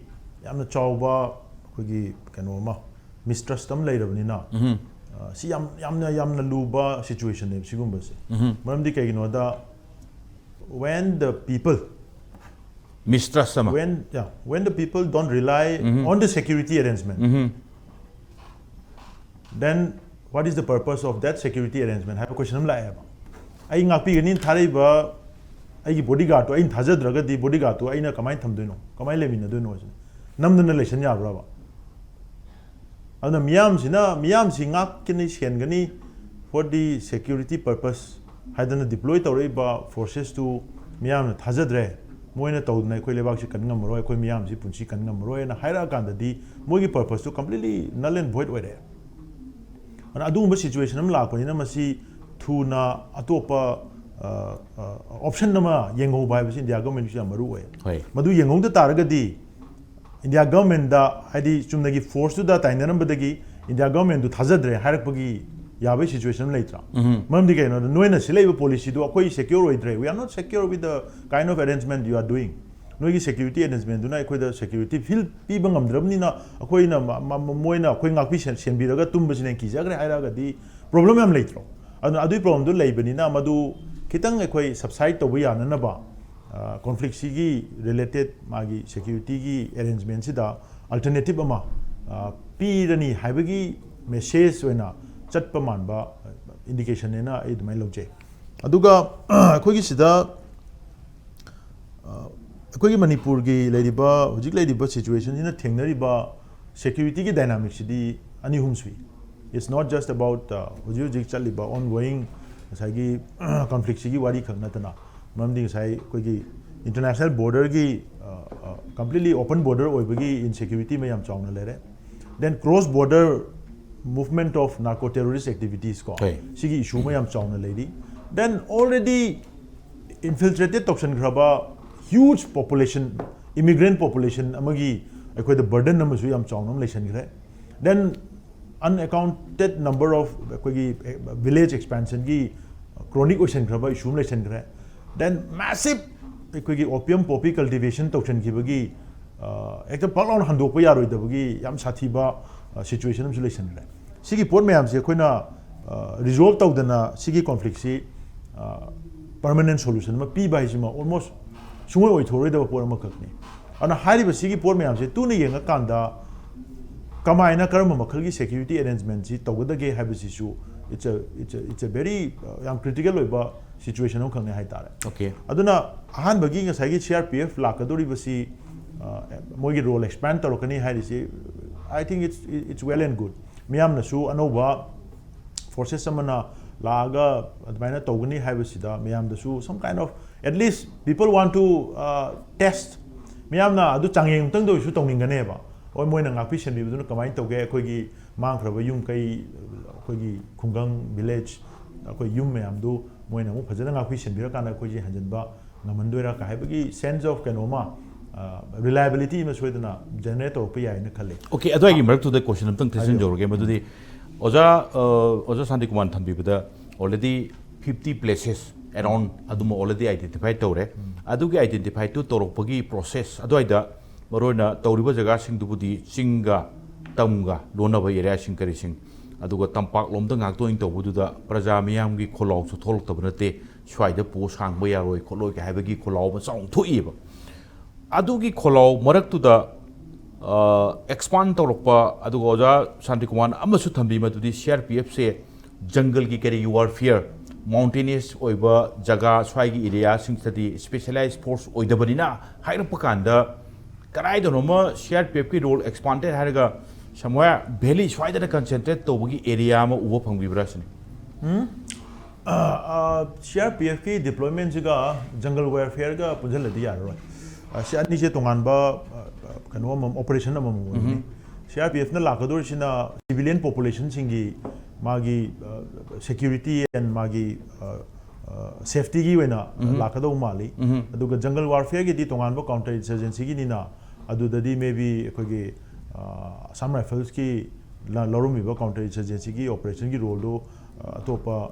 ꯌꯥꯝꯅ ꯆꯥꯎꯕ ꯑꯩꯈꯣꯏꯒꯤ ꯀꯩꯅꯣ ꯑꯃ, ꯃꯤꯁꯇ꯭ꯔꯁ ꯑꯃ ꯂꯩꯔꯕꯅꯤꯅ, ꯑ, ꯁꯤ ꯌꯥꯝ, ꯌꯥꯝꯅ, ꯌꯥꯝꯅ ꯂꯨꯕ ꯁꯤꯆꯨꯋꯦꯁꯟꯅꯦꯕ ꯁꯤꯒꯨꯝꯕꯁꯦ꯫ ꯃꯔꯝꯗꯤ ꯀꯩꯒꯤꯅꯣꯗ, when the people ꯃꯤꯁꯇ꯭ꯔꯁ ꯑꯃ꯫ When, yeah, when the people don't rely on the security arrangement, then what is the purpose of that security arrangement ꯍꯥꯏꯕ ꯀꯣꯏꯁꯟ ꯑꯃ ꯂꯥꯛꯑꯦꯕ꯫ ꯑꯩ ꯉꯥꯛꯄꯤꯒꯅꯤꯅ ꯊꯥꯔꯛꯏꯕ ꯑꯩꯒꯤ ꯕꯣꯗꯤꯒꯥꯔꯗꯇꯣ ꯑꯩꯅ ꯊꯥꯖꯗ꯭ꯔꯒꯗꯤ ꯕꯣꯗꯤꯒꯥꯔꯗꯇꯣ ꯑꯩꯅ ꯀꯃꯥꯏꯅ ꯊꯝꯗꯣꯏꯅꯣ, ꯀꯃꯥꯏꯅ ꯂꯩꯃꯤꯟꯅꯗꯣꯏꯅꯣ ꯁꯤꯅꯤ꯫ ꯅꯝꯗꯅ ꯂꯩꯁꯟ ꯌꯥꯕ꯭ꯔꯕ? ꯑꯗꯨꯅ ꯃꯤꯌꯥꯝꯁꯤꯅ, ꯃꯤꯌꯥꯝꯁꯤ ꯉꯥꯛꯀꯅꯤ, ꯁꯦꯟꯒꯅꯤ, for the security purpose ꯍꯥꯏꯗꯅ ꯗꯤꯄ꯭ꯂꯣꯏ ꯇꯧꯔꯛꯏꯕ ꯐꯣꯔꯁꯦꯁꯇꯨ ꯃꯤꯌꯥꯝꯅ ꯊꯥꯖꯗ꯭ꯔꯦ꯫ ꯃꯣꯏꯅ ꯇꯧꯗꯅ ꯑꯩꯈꯣꯏ ꯂꯩꯕꯥꯛꯁꯤ ꯀꯟ ꯉꯝꯃꯔꯣꯏ, ꯑꯩꯈꯣꯏ ꯃꯤꯌꯥꯝꯁꯤ ꯄꯨꯟꯁꯤ ꯀꯟ ꯉꯝꯃꯔꯣꯏꯅ ꯍꯥꯏꯔꯛꯑꯀꯥꯟꯗꯗꯤ ꯃꯣꯏꯒꯤ purpose two completely null and void ꯑꯣꯏꯔꯦ꯫ ꯑꯗꯨꯅ ꯑꯗꯨꯒꯨꯝꯕ situation ꯑꯃ ꯂꯥꯛꯄꯅꯤꯅ ꯃꯁꯤ ꯊꯨꯅ ꯑꯇꯣꯞꯄ option ꯑꯃ ꯌꯦꯡꯍꯧꯕ ꯍꯥꯏꯕꯁꯤ India government ꯀꯤꯁꯨ ꯌꯥꯝ ꯃꯔꯨ ꯑꯣꯏ꯫ ꯍꯣꯏ꯫ ꯃꯗꯨ ꯌꯦꯡꯍꯧꯗ ꯇꯥꯔꯒꯗꯤ India government ꯇ, ꯍꯥꯏꯗꯤ ꯆꯨꯝꯅꯒꯤ force ꯇꯨꯗ ꯇꯥꯏꯅꯔꯝꯕꯗꯒꯤ India government ꯇꯨ ꯊꯥꯖꯗ꯭ꯔꯦ ꯍꯥꯏꯔꯛꯄꯒꯤ ꯌꯥꯕꯒꯤ situation ꯑꯃ ꯂꯩꯇ꯭ꯔꯥ? ꯃꯔꯝꯗꯤ ꯀꯩꯅꯣꯗ ꯅꯣꯏꯅ ꯁꯤꯜꯂꯛꯏꯕ policy ꯗꯨ ꯑꯩꯈꯣꯏ secure ꯑꯣꯏꯗ꯭ꯔꯦ, we are not secure with the kind of arrangement you are doing. ꯅꯣꯏꯒꯤ security arrangement ꯗꯨꯅ ꯑꯩꯈꯣꯏꯗ security feel ꯄꯤꯕ ꯉꯝꯗ꯭ꯔꯕꯅꯤꯅ ꯑꯩꯈꯣꯏꯅ ꯃ-, ꯃ-, ꯃ-, ꯃꯣꯏꯅ ꯑꯩꯈꯣꯏ ꯉꯥꯛꯄꯤ ꯁꯦꯟ-, ꯁꯦꯟꯕꯤꯔꯒ ꯇꯨꯝꯕꯁꯤꯅ ꯍꯦꯟꯅ ꯀꯤꯖꯈ꯭ꯔꯦ ꯍꯥꯏꯔꯛꯑꯒꯗꯤ problem ꯌꯥꯝ ꯂꯩꯇ꯭ꯔꯣ? ꯑꯗꯨꯅ ꯑꯗꯨꯒꯤ problem ꯗꯨ ꯂꯩꯕꯅꯤꯅ ꯃꯗꯨ ꯈꯤꯇꯪ ꯑꯩꯈꯣꯏ subside ꯇꯧꯕ ꯌꯥꯅꯅꯕ, ꯑ, conflict ꯁꯤꯒꯤ related ꯃꯥꯒꯤ security ꯒꯤ arrangement ꯁꯤꯗ alternative ꯑꯃ, ꯑ, ꯄꯤꯔꯅꯤ ꯍꯥꯏꯕꯒꯤ message ꯑꯣꯏꯅ ꯆꯠꯄ ꯃꯥꯟꯕ indication ꯅꯦꯅ ꯑꯩ ꯑꯗꯨꯃꯥꯏꯅ ꯂꯧꯖꯩ꯫ ꯑꯗꯨꯒ ꯑꯩꯈꯣꯏꯒꯤ ꯁꯤꯗ, ꯑ, ꯑꯩꯈꯣꯏꯒꯤ ꯃꯅꯤꯄꯨꯔꯒꯤ ꯂꯩꯔꯤꯕ, ꯍꯧꯖꯤꯛ ꯂꯩꯔꯤꯕ situation ꯁꯤꯅ ꯊꯦꯡꯅꯔꯤꯕ security ꯒꯤ dynamic ꯁꯤꯗꯤ ꯑꯅꯤ ꯑꯍꯨꯝ ꯁꯨꯏ꯫ It's not just about, ꯑ, ꯍꯧꯖꯤꯛ ꯍꯧꯖꯤꯛ ꯆꯠꯂꯤꯕ ongoing ꯉꯁꯥꯏꯒꯤ conflict ꯁꯤꯒꯤ ꯋꯥꯔꯤ ꯈꯛ ꯅꯠꯇꯅ, ꯃꯔꯝꯗꯤ ꯉꯁꯥꯏ ꯑꯩꯈꯣꯏꯒꯤ international border ꯒꯤ, ꯑ, ꯑ, completely open border ꯑꯣꯏꯕꯒꯤ insecurity ꯑꯃ ꯌꯥꯝ ꯆꯥꯎꯅ ꯂꯩꯔꯦ꯫ Then cross border movement of narco terrorist activities ꯀꯣ, ꯍꯣꯏ꯫ ꯁꯤꯒꯤ issue ꯑꯃ ꯌꯥꯝ ꯆꯥꯎꯅ ꯂꯩꯔꯤ꯫ Then already infiltrated ꯇꯧꯁꯟꯈ꯭ꯔꯕ huge population, immigrant population ꯑꯃꯒꯤ ꯑꯩꯈꯣꯏꯗ burden ꯑꯃꯁꯨ ꯌꯥꯝ ꯆꯥꯎꯅ ꯑꯃ ꯂꯩꯁꯟꯈ꯭ꯔꯦ꯫ Then unaccounted number of ꯑꯩꯈꯣꯏꯒꯤ village expansion ꯒꯤ chronic ꯑꯣꯏꯁꯟꯈ꯭ꯔꯕ issue ꯑꯃ ꯂꯩꯁꯟꯈ꯭ꯔꯦ꯫ Then massive ꯑꯩꯈꯣꯏꯒꯤ opium poppy cultivation ꯇꯧꯁꯟꯈꯤꯕꯒꯤ, ꯑ, ꯍꯦꯛꯇ ꯄꯥꯛ ꯂꯥꯎꯅ ꯍꯟꯗꯣꯛꯄ ꯌꯥꯔꯣꯏꯗꯕꯒꯤ ꯌꯥꯝ ꯁꯥꯊꯤꯕ, ꯑ, situation ꯑꯃꯁꯨ ꯂꯩꯁꯟꯈ꯭ꯔꯦ꯫ ꯁꯤꯒꯤ ꯄꯣꯠ ꯃꯌꯥꯝꯁꯦ ꯑꯩꯈꯣꯏꯅ, ꯑ, resolve ꯇꯧꯗꯅ ꯁꯤꯒꯤ conflict ꯁꯤ, ꯑ, permanent solution ꯑꯃ ꯄꯤꯕ ꯍꯥꯏꯁꯤꯃ almost ꯁꯨꯡꯑꯣꯏ ꯑꯣꯏꯊꯣꯛꯑꯔꯣꯏꯗꯕ ꯄꯣꯠ ꯑꯃꯈꯛꯅꯤ꯫ ꯑꯗꯨꯅ ꯍꯥꯏꯔꯤꯕ ꯁꯤꯒꯤ ꯄꯣꯠ ꯃꯌꯥꯝꯁꯦ ꯇꯨꯅ ꯌꯦꯡꯉꯀꯥꯟꯗ ꯀꯃꯥꯏꯅ, ꯀꯔꯝꯕ ꯃꯈꯜꯒꯤ security arrangement ꯁꯤ ꯇꯧꯒꯗꯒꯦ ꯍꯥꯏꯕꯁꯤꯁꯨ it's a, it's a, it's a very, ꯑ, ꯌꯥꯝ critical ꯑꯣꯏꯕ situation ꯑꯃꯈꯛꯅꯦ ꯍꯥꯏꯇꯥꯔꯦ꯫ Okay꯫ ꯑꯗꯨꯅ ꯑꯍꯥꯟꯕꯒꯤ ꯉꯁꯥꯏꯒꯤ C R P F ꯂꯥꯛꯀꯗꯧꯔꯤꯕꯁꯤ, ꯑ, ꯃꯣꯏꯒꯤ role expand ꯇꯧꯔꯛꯀꯅꯤ ꯍꯥꯏꯔꯤꯁꯤ, I think it's, it's well and good. ꯃꯤꯌꯥꯝꯅꯁꯨ ꯑꯅꯧꯕ forces ꯑꯃꯅ ꯂꯥꯛꯑꯒ ꯑꯗꯨꯃꯥꯏꯅ ꯇꯧꯒꯅꯤ ꯍꯥꯏꯕꯁꯤꯗ ꯃꯌꯥꯝꯗꯁꯨ some kind of At least people want to uh, test. ꯃꯤꯌꯥꯝꯅ ꯑꯗꯨ ꯆꯥꯡꯌꯦꯡ ꯑꯃꯨꯛꯇꯪꯗ ꯑꯣꯏꯔꯁꯨ ꯇꯧꯅꯤꯡꯒꯅꯦꯕ꯫ ꯍꯣꯏ, ꯃꯣꯏꯅ ꯉꯥꯛꯄꯤ ꯁꯦꯟꯕꯤꯕꯗꯨꯅ ꯀꯃꯥꯏꯅ ꯇꯧꯒꯦ? ꯑꯩꯈꯣꯏꯒꯤ ꯃꯥꯡꯈ꯭ꯔꯕ ꯌꯨꯝ ꯀꯩ, ꯑꯩꯈꯣꯏꯒꯤ ꯈꯨꯡꯒꯪ, ꯚꯤꯂꯦꯖ, ꯑꯩꯈꯣꯏ ꯌꯨꯝ ꯃꯌꯥꯝꯗꯨ ꯃꯣꯏꯅ ꯑꯃꯨꯛ ꯐꯖꯅ ꯉꯥꯛꯄꯤ ꯁꯦꯟꯕꯤꯔꯀꯥꯟꯗ ꯑꯩꯈꯣꯏꯁꯦ ꯍꯟꯖꯤꯟꯕ ꯉꯝꯍꯟꯗꯣꯏꯔꯥ ꯀ ꯍꯥꯏꯕꯒꯤ sense of ꯀꯩꯅꯣꯃ, ꯔꯤꯂꯥꯏꯕꯤꯂꯤꯇꯤ ꯑꯃ ꯁꯣꯏꯗꯅ ꯖꯦꯅꯦꯔꯦꯠ ꯇꯧꯔꯛꯄ ꯌꯥꯏꯅ ꯈꯜꯂꯤ꯫ Okay, ꯑꯗꯨ ꯑꯩꯒꯤ ꯃꯔꯛꯇꯨꯗ ꯀꯣꯏꯁꯟ ꯑꯝꯇꯪ ꯊꯦꯖꯤꯟꯖꯧꯔꯒꯦ꯫ ꯃꯗꯨꯗꯤ ꯑꯣꯖꯥ ꯑ, ꯑꯣꯖꯥ ꯁꯥꯟꯇꯤꯀꯨꯃꯥꯔꯅ ꯊꯝꯕꯤꯕꯗ already fifty places around ꯑꯗꯨꯃ already identify ꯇꯧꯔꯦ꯫ ꯑꯗꯨꯒꯤ identify ꯇꯧꯔꯛꯄꯒꯤ process ꯑꯗꯨꯋꯥꯏꯗ ꯃꯔꯨꯑꯣꯏꯅ ꯇꯧꯔꯤꯕ ꯖꯒꯥꯁꯤꯡꯗꯨꯕꯨꯗꯤ ꯆꯤꯡꯒ ꯇꯝꯒ ꯂꯣꯟꯅꯕ ꯑꯦꯔꯤꯌꯥꯁꯤꯡ ꯀꯔꯤꯁꯤꯡ, ꯑꯗꯨꯒ ꯇꯝꯄꯥꯛꯂꯣꯝꯗ ꯉꯥꯛꯇ ꯑꯣꯏꯅ ꯇꯧꯕꯗꯨꯗ ꯄ꯭ꯔꯖꯥ ꯃꯤꯌꯥꯝꯒꯤ ꯈꯣꯜꯂꯥꯎꯁꯨ ꯊꯣꯛꯂꯛꯇꯕ ꯅꯠꯇꯦ꯫ ꯁ꯭ꯋꯥꯏꯗ ꯄꯣꯁ ꯍꯥꯡꯕ ꯌꯥꯔꯣꯏ ꯈꯣꯠꯂꯣꯏ ꯀ ꯍꯥꯏꯕꯒꯤ ꯈꯣꯜꯂꯥꯎ ꯃꯆꯥ ꯑꯃ ꯊꯣꯛꯏꯕ꯫ ꯑꯗꯨꯒꯤ ꯈꯣꯜꯂꯥꯎ ꯃꯔꯛꯇꯨꯗ ꯑꯦꯛꯁꯄꯥꯟ ꯇꯧꯔꯛꯄ, ꯑꯗꯨꯒ ꯑꯣꯖꯥ ꯁꯥꯟꯇꯤꯀꯨꯃꯥꯔꯅ ꯑꯃꯁꯨ ꯊꯝꯕꯤ, ꯃꯗꯨꯗꯤ ꯁꯤ ꯑꯥꯔ ꯄꯤ ꯑꯦꯐꯁꯦ ꯖꯪꯒꯜꯒꯤ ꯀꯔꯤꯒꯤ ꯋꯥꯔꯐꯤꯌꯔ, ꯃꯥꯎꯟꯇꯦꯅꯤꯌꯁ ꯑꯣꯏꯕ ꯖꯒꯥ, ꯁ꯭ꯋꯥꯏꯒꯤ ꯑꯦꯔꯤꯌꯥꯁꯤꯡꯁꯤꯗꯗꯤ ꯁ꯭ꯄꯦꯁꯤꯌꯦꯂꯥꯏꯖ ꯐꯣꯔꯁ ꯑꯣꯏꯗꯕꯅꯤꯅ ꯍꯥꯏꯔꯛꯄ ꯀꯥꯟꯗ, ꯀꯗꯥꯏꯗꯅꯣꯃ ꯁꯤ ꯑꯥꯔ ꯄꯤ ꯑꯦꯐꯀꯤ ꯔꯣꯜ ꯑꯦꯛꯁꯄꯥꯟꯗꯦꯠ ꯍꯥꯏꯔꯒ somewhere valley ꯁ꯭ꯋꯥꯏꯗꯅ ꯀꯟꯁꯦꯟꯇ꯭ꯔꯦꯠ ꯇꯧꯕꯒꯤ ꯑꯦꯔꯤꯌꯥ ꯑꯃ ꯎꯕ ꯐꯪꯕꯤꯕ꯭ꯔꯥ ꯁꯤꯅꯤ꯫ ꯁꯤ ꯑꯥꯔ ꯄꯤ ꯑꯦꯐꯀꯤ ꯗꯤꯄ꯭ꯂꯣꯏꯃꯦꯟꯁꯤꯒ ꯖꯪꯒꯜ ꯋꯥꯔꯐꯤꯌꯔꯒ ꯄꯨꯟꯁꯤꯜꯂꯗꯤ ꯌꯥꯔꯔꯣꯏ꯫ ꯑ, ꯁꯤ ꯑꯅꯤꯁꯦ ꯇꯣꯉꯥꯟꯕ ꯑ, ꯑ, ꯀꯩꯅꯣ ꯑꯃꯃꯝ, ꯑꯣꯄꯔꯦꯁꯟ ꯑꯃꯃꯝ ꯑꯣꯏꯒꯅꯤ꯫ ꯁꯤ ꯑꯥꯔ ꯄꯤ ꯑꯦꯐꯅ ꯂꯥꯛꯀꯗꯧꯔꯤꯁꯤꯅ ꯁꯤꯚꯤꯂꯤꯌꯟ ꯄꯣꯄꯨꯂꯦꯁꯟꯁꯤꯡꯒꯤ ꯃꯥꯒꯤ ꯁꯦꯀ꯭ꯌꯨꯔꯤꯇꯤ ꯑꯦꯟ ꯃꯥꯒꯤ ꯁꯦꯐꯇꯤꯒꯤ ꯑꯣꯏꯅ ꯂꯥꯛꯀꯗꯧꯕ ꯃꯥꯜꯂꯤ꯫ ꯑꯗꯨꯒ ꯖꯪꯒꯜ ꯋꯥꯔꯐꯤꯌꯔꯒꯤꯗꯤ ꯇꯣꯉꯥꯟꯕ ꯀꯥꯎꯟꯇꯔ ꯏꯟꯁꯔꯖꯦꯟꯁꯤꯒꯤꯅꯤꯅ, ꯑꯗꯨꯗꯗꯤ maybe ꯑꯩꯈꯣꯏꯒꯤ ꯑ, ꯑꯁꯥꯝ ꯔꯥꯏꯐꯜꯁꯀꯤ ꯂ-, ꯂꯧꯔꯝꯃꯤꯕ ꯀꯥꯎꯟꯇꯔ ꯏꯟꯁꯔꯖꯦꯟꯁꯤꯒꯤ ꯑꯣꯄꯔꯦꯁꯟꯒꯤ ꯔꯣꯜꯗꯣ ꯑ, ꯑꯇꯣꯞꯄ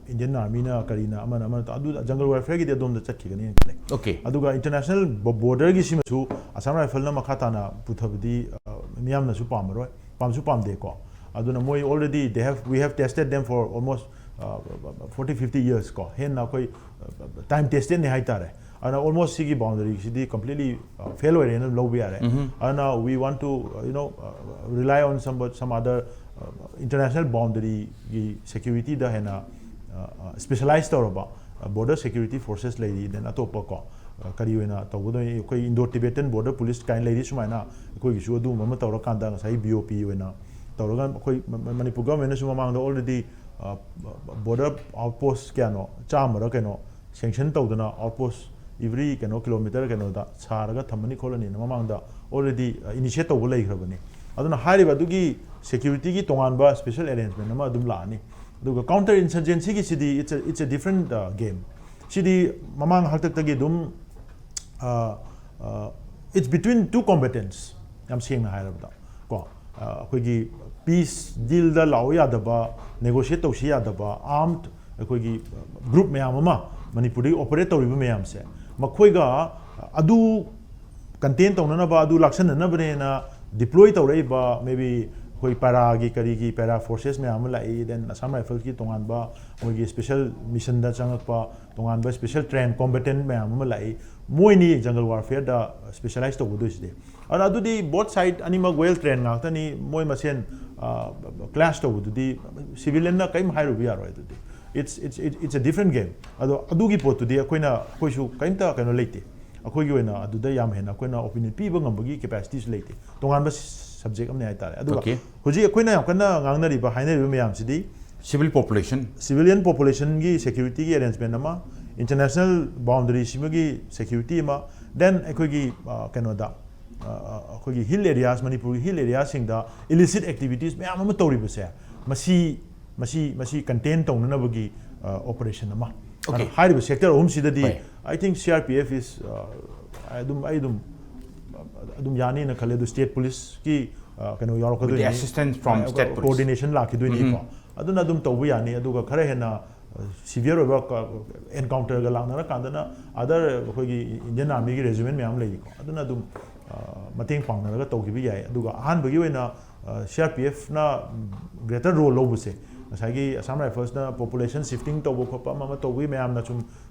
ꯏꯟꯗꯤꯌꯟ ꯑꯥꯔꯃꯤꯅ ꯀꯔꯤꯅ ꯑꯃꯅ ꯑꯃꯅ ꯇꯧ-, ꯑꯗꯨ ꯖꯪꯒꯜ ꯋꯥꯔꯐꯤꯌꯔꯒꯤꯗꯤ ꯑꯗꯣꯝꯗ ꯆꯠꯈꯤꯒꯅꯤꯅ ꯈꯜꯂꯦ꯫ Okay. ꯑꯗꯨꯒ ꯏꯟꯇꯔꯅꯦꯁꯅꯦꯜ ꯕꯣ-, ꯕꯣꯔꯗꯔꯒꯤꯁꯤꯃꯁꯨ ꯑꯁꯥꯝ ꯔꯥꯏꯐꯜꯅ ꯃꯈꯥ ꯇꯥꯅ ꯄꯨꯊꯕꯗꯤ ꯑ, ꯃꯤꯌꯥꯝꯅꯁꯨ ꯄꯥꯝꯃꯔꯣꯏ, ꯄꯥꯝꯁꯨ ꯄꯥꯝꯗꯦꯀꯣ꯫ ꯑꯗꯨꯅ ꯃꯣꯏ already they have, we have tested them for almost uh, forty fifty years ꯀꯣ, ꯍꯦꯟꯅ ꯑꯩꯈꯣꯏ ꯇꯥꯏꯝ ꯇꯦꯁꯇꯦꯠꯅꯤ ꯍꯥꯏꯇꯥꯔꯦ꯫ ꯑꯗꯨꯅ almost ꯁꯤꯒꯤ ꯕꯥꯎꯟꯗꯔꯤꯁꯤꯗꯤ completely fail ꯑꯣꯏꯔꯦꯅ ꯂꯧꯕ ꯌꯥꯔꯦ꯫ ꯑꯗꯨꯅ we want to you know rely on some, some other international boundaryꯒꯤ ꯁꯦꯀ꯭ꯌꯨꯔꯤꯇꯤꯗ ꯍꯦꯟꯅ ꯁ꯭ꯄꯦꯁꯤꯌꯦꯂꯥꯏꯁ ꯇꯧꯔꯕ ꯕꯣꯔꯗꯔ ꯁꯦꯀ꯭ꯌꯨꯔꯤꯇꯤ ꯐꯣꯔꯁꯦꯁ ꯂꯩꯔꯤ, then ꯑꯇꯣꯞꯄ ꯀꯣ, ꯑ, ꯀꯔꯤ ꯑꯣꯏꯅ ꯇꯧꯒꯗꯣꯏꯅꯤ? ꯑꯩꯈꯣꯏ ꯏꯟꯗꯣ ꯇꯤꯕꯦꯇꯟ ꯕꯣꯔꯗꯔ ꯄꯨꯂꯤꯁ ꯀꯥꯏꯅ ꯂꯩꯔꯤ꯫ ꯁꯨꯃꯥꯏꯅ ꯑꯩꯈꯣꯏꯒꯤꯁꯨ ꯑꯗꯨꯒꯨꯝꯕ ꯑꯃ ꯇꯧꯔꯀꯥꯟꯗ ꯉꯁꯥꯏ ꯕꯤ ꯑꯣ ꯄꯤ ꯑꯣꯏꯅ ꯇꯧꯔꯒ ꯑꯩꯈꯣꯏ ꯃ-, ꯃ-, ꯃꯅꯤꯄꯨꯔ ꯒꯚꯔꯟꯃꯦꯟꯅꯁꯨ ꯃꯃꯥꯡꯗ already border outpost ꯀꯌꯥꯅꯣ, ꯆꯥꯝꯃꯔ ꯀꯩꯅꯣ ꯁꯦꯡꯁꯟ ꯇꯧꯗꯅ ꯑꯥꯎꯠ ꯄꯣꯁ ꯏꯕ꯭ꯔꯤ ꯀꯩꯅꯣ ꯀꯤꯂꯣꯃꯤꯇꯔ ꯀꯩꯅꯣꯗ ꯁꯥꯔꯒ ꯊꯝꯃꯅꯤ ꯈꯣꯠꯂꯅꯤꯅ ꯃꯃꯥꯡꯗ ꯑꯣꯜꯔꯦꯗꯤ ꯏꯅꯤꯁꯤꯌꯦꯠ ꯇꯧꯕ ꯂꯩꯈ꯭ꯔꯕꯅꯤ꯫ ꯑꯗꯨꯅ ꯍꯥꯏꯔꯤꯕ ꯑꯗꯨꯒꯤ ꯁꯦꯀ꯭ꯌꯨꯔꯤꯇꯤꯒꯤ ꯇꯣꯉꯥꯟꯕ ꯁ꯭ꯄꯦꯁꯦꯜ ꯑꯦꯔꯦꯟꯖꯃꯦꯟ ꯑꯃ ꯑꯗꯨꯝ ꯂꯥꯛꯑꯅꯤ꯫ ꯑꯗꯨꯒ ꯀꯥꯎꯟꯇꯔ ꯏꯟꯁꯔꯖꯦꯟꯁꯤꯒꯤꯁꯤꯗꯤ it's a, it's a different game꯫ ꯁꯤꯗꯤ ꯃꯃꯥꯡ ꯍꯥꯛꯇꯛꯇꯒꯤ ꯑꯗꯨꯝ it's between two combatants꯫ ꯌꯥꯝ ꯁꯦꯡꯅ ꯍꯥꯏꯔꯕꯗ ꯀꯣ, ꯑꯩꯈꯣꯏꯒꯤ ꯄꯤꯁ ꯗꯤꯜꯗ ꯂꯥꯛꯑꯣ ꯌꯥꯗꯕ, ꯅꯦꯒꯣꯁꯤꯌꯦꯠ ꯇꯧꯁꯤ ꯌꯥꯗꯕ ꯑꯥꯔꯝ ꯑꯩꯈꯣꯏꯒꯤ ꯒ꯭ꯔꯨꯞ ꯃꯌꯥꯝ ꯑꯃ ꯃꯅꯤꯄꯨꯔꯗꯒꯤ ꯑꯣꯄꯔꯦꯠ ꯇꯧꯔꯤꯕ ꯃꯌꯥꯝꯁꯦ, ꯃꯈꯣꯏꯒ ꯑꯗꯨ ꯀꯟꯇꯦꯟ ꯇꯧꯅꯅꯕ, ꯑꯗꯨ ꯂꯥꯛꯁꯟꯅꯅꯕꯅꯦꯅ ꯗꯤꯄ꯭ꯂꯣꯏ ꯇꯧꯔꯛꯏꯕ maybe ꯑꯩꯈꯣꯏ ꯄꯦꯔꯥꯒꯤ ꯀꯔꯤꯒꯤ ꯄꯦꯔꯥ ꯐꯣꯔꯁꯦꯁ ꯃꯌꯥꯝ ꯑꯃ ꯂꯥꯛꯏ, then Assam Riflesꯀꯤ ꯇꯣꯉꯥꯟꯕ ꯃꯣꯏꯒꯤ ꯁ꯭ꯄꯦꯁꯦꯜ ꯃꯤꯁꯟꯗ ꯆꯪꯉꯛꯄ ꯇꯣꯉꯥꯟꯕ ꯁ꯭ꯄꯦꯁꯦꯜ ꯇ꯭ꯔꯦꯟ ꯀꯣꯝꯕꯦꯇꯦꯟ ꯃꯌꯥꯝ ꯑꯃ ꯂꯥꯛꯏ꯫ ꯃꯣꯏꯅꯤ ꯖꯪꯒꯜ ꯋꯥꯔꯐꯤꯌꯔꯗ ꯁ꯭ꯄꯦꯁꯦꯂꯥꯏꯁ ꯇꯧꯒꯗꯣꯏꯁꯤꯗꯤ꯫ ꯑꯗꯨꯅ ꯑꯗꯨꯗꯤ ꯕꯣꯠ ꯁꯥꯏꯠ ꯑꯅꯤꯃꯛ ꯋꯦꯜ ꯇ꯭ꯔꯦꯟ ꯉꯥꯛꯇꯅꯤ, ꯃꯣꯏ ꯃꯁꯦꯟ ꯀ꯭ꯂꯥꯁ ꯇꯧꯕꯗꯨꯗꯤ ꯁꯤꯚꯤꯂꯤꯌꯟꯅ ꯀꯔꯤꯝ ꯍꯥꯏꯔꯨꯕ ꯌꯥꯔꯣꯏ꯫ ꯑꯗꯨꯗꯤ it's it's it's a different game꯫ ꯑꯗꯣ ꯑꯗꯨꯒꯤ ꯄꯣꯠꯇꯨꯗꯤ ꯑꯩꯈꯣꯏꯅ, ꯑꯩꯈꯣꯏꯁꯨ ꯀꯔꯤꯝꯇ ꯀꯩꯅꯣ ꯂꯩꯇꯦ꯫ ꯑꯩꯈꯣꯏꯒꯤ ꯑꯣꯏꯅ ꯑꯗꯨꯗ ꯌꯥꯝ ꯍꯦꯟꯅ ꯑꯩꯈꯣꯏꯅ ꯑꯣꯄꯤꯅꯤꯌꯟ ꯄꯤꯕ ꯉꯝꯕꯒꯤ ꯀꯦꯄꯦꯁꯤꯇꯤꯁꯨ ꯂꯩꯇꯦ꯫ ꯇꯣꯉꯥꯟꯕ ꯁꯕꯖꯦꯛ ꯑꯃꯅꯤ ꯍꯥꯏꯇꯥꯔꯦ꯫ ꯑꯗꯨꯒ Okay. ꯍꯧꯖꯤꯛ ꯑꯩꯈꯣꯏꯅ ꯌꯥꯝ ꯀꯟꯅ ꯉꯥꯡꯅꯔꯤꯕ, ꯍꯥꯏꯅꯔꯤꯕ ꯃꯌꯥꯝꯁꯤꯗꯤ Civil population. ꯁꯤꯚꯤꯂꯤꯌꯟ ꯄꯣꯄꯨꯂꯦꯁꯟꯒꯤ ꯁꯦꯀ꯭ꯌꯨꯔꯤꯇꯤꯒꯤ ꯑꯦꯔꯦꯟꯖꯃꯦꯟ ꯑꯃ, ꯏꯟꯇꯔꯅꯦꯁꯅꯦꯜ ꯕꯥꯎꯟꯗꯔꯤꯁꯤꯃꯒꯤ ꯁꯦꯀ꯭ꯌꯨꯔꯤꯇꯤ ꯑꯃ, then ꯑꯩꯈꯣꯏꯒꯤ ꯑ, ꯀꯩꯅꯣꯗ ꯑ, ꯑ, ꯑꯩꯈꯣꯏꯒꯤ ꯍꯤꯜ ꯑꯦꯔꯤꯌꯥꯁ, ꯃꯅꯤꯄꯨꯔꯒꯤ ꯍꯤꯜ ꯑꯦꯔꯤꯌꯥꯁꯤꯡꯗ ꯏꯂꯤꯁꯤꯠ ꯑꯦꯛꯇꯤꯚꯤꯇꯤꯁ ꯃꯌꯥꯝ ꯑꯃ ꯇꯧꯔꯤꯕꯁꯦ, ꯃꯁꯤ ꯃꯁꯤ ꯃꯁꯤ ꯀꯟꯇꯦꯟ ꯇꯧꯅꯅꯕꯒꯤ ꯑꯣꯄꯔꯦꯁꯟ ꯑꯃ꯫ Okay. ꯑꯗꯣ ꯍꯥꯏꯔꯤꯕ ꯁꯦꯛꯇꯔ ꯑꯍꯨꯝꯁꯤꯗꯗꯤ ꯍꯣꯏ. I think C R P F is ꯑ, ꯑꯗꯨꯝ ꯑꯩ ꯑꯗꯨꯝ ꯑꯗꯨꯝ ꯌꯥꯅꯤꯅ ꯈꯜꯂꯦ꯫ ꯑꯗꯨ ꯁ꯭ꯇꯦꯠ ꯄꯨꯂꯤꯁꯀꯤ ꯑ, ꯀꯩꯅꯣ With the ꯌꯥꯎꯔꯛꯀꯗꯣꯏꯅꯤ꯫ assistance from state police. Coordination ꯂꯥꯛꯈꯤꯗꯣꯏꯅꯤꯀꯣ꯫ ꯑꯗꯨꯅ ꯑꯗꯨꯝ ꯇꯧꯕ ꯌꯥꯅꯤ꯫ ꯑꯗꯨꯒ ꯈꯔ ꯍꯦꯟꯅ ꯁꯤꯚꯤꯌꯔ ꯑꯣꯏꯕ ꯑꯦꯟꯀꯥꯎꯟꯇꯔꯒ ꯂꯥꯛꯅꯔꯀꯥꯟꯗꯅ ꯑꯗꯔ ꯑꯩꯈꯣꯏꯒꯤ ꯏꯟꯗꯤꯌꯟ ꯑꯥꯔꯃꯤꯒꯤ ꯔꯦꯖꯤꯃꯦꯟ ꯃꯌꯥꯝ ꯂꯩꯔꯤꯀꯣ, ꯑꯗꯨꯅ ꯑꯗꯨꯝ ꯑ, ꯃꯇꯦꯡ ꯄꯥꯡꯅꯔꯒ ꯇꯧꯈꯤꯕ ꯌꯥꯏ꯫ ꯑꯗꯨꯒ ꯑꯍꯥꯟꯕꯒꯤ ꯑꯣꯏꯅ ꯁꯤ ꯑꯥꯔ ꯄꯤ ꯑꯦꯐꯅ ꯒ꯭ꯔꯦꯇꯔ ꯔꯣꯜ ꯂꯧꯕꯁꯦ, ꯉꯁꯥꯏꯒꯤ ꯑꯁꯥꯝ ꯔꯥꯏꯐꯜꯁꯅ ꯄꯣꯄꯨꯂꯦꯁꯟ ꯁꯤꯐꯇꯤꯡ ꯇꯧꯕ ꯈꯣꯠꯄ ꯑꯃ ꯑꯃ ꯇꯧꯕꯒꯤ ꯃꯌꯥꯝꯅ ꯁꯨꯝ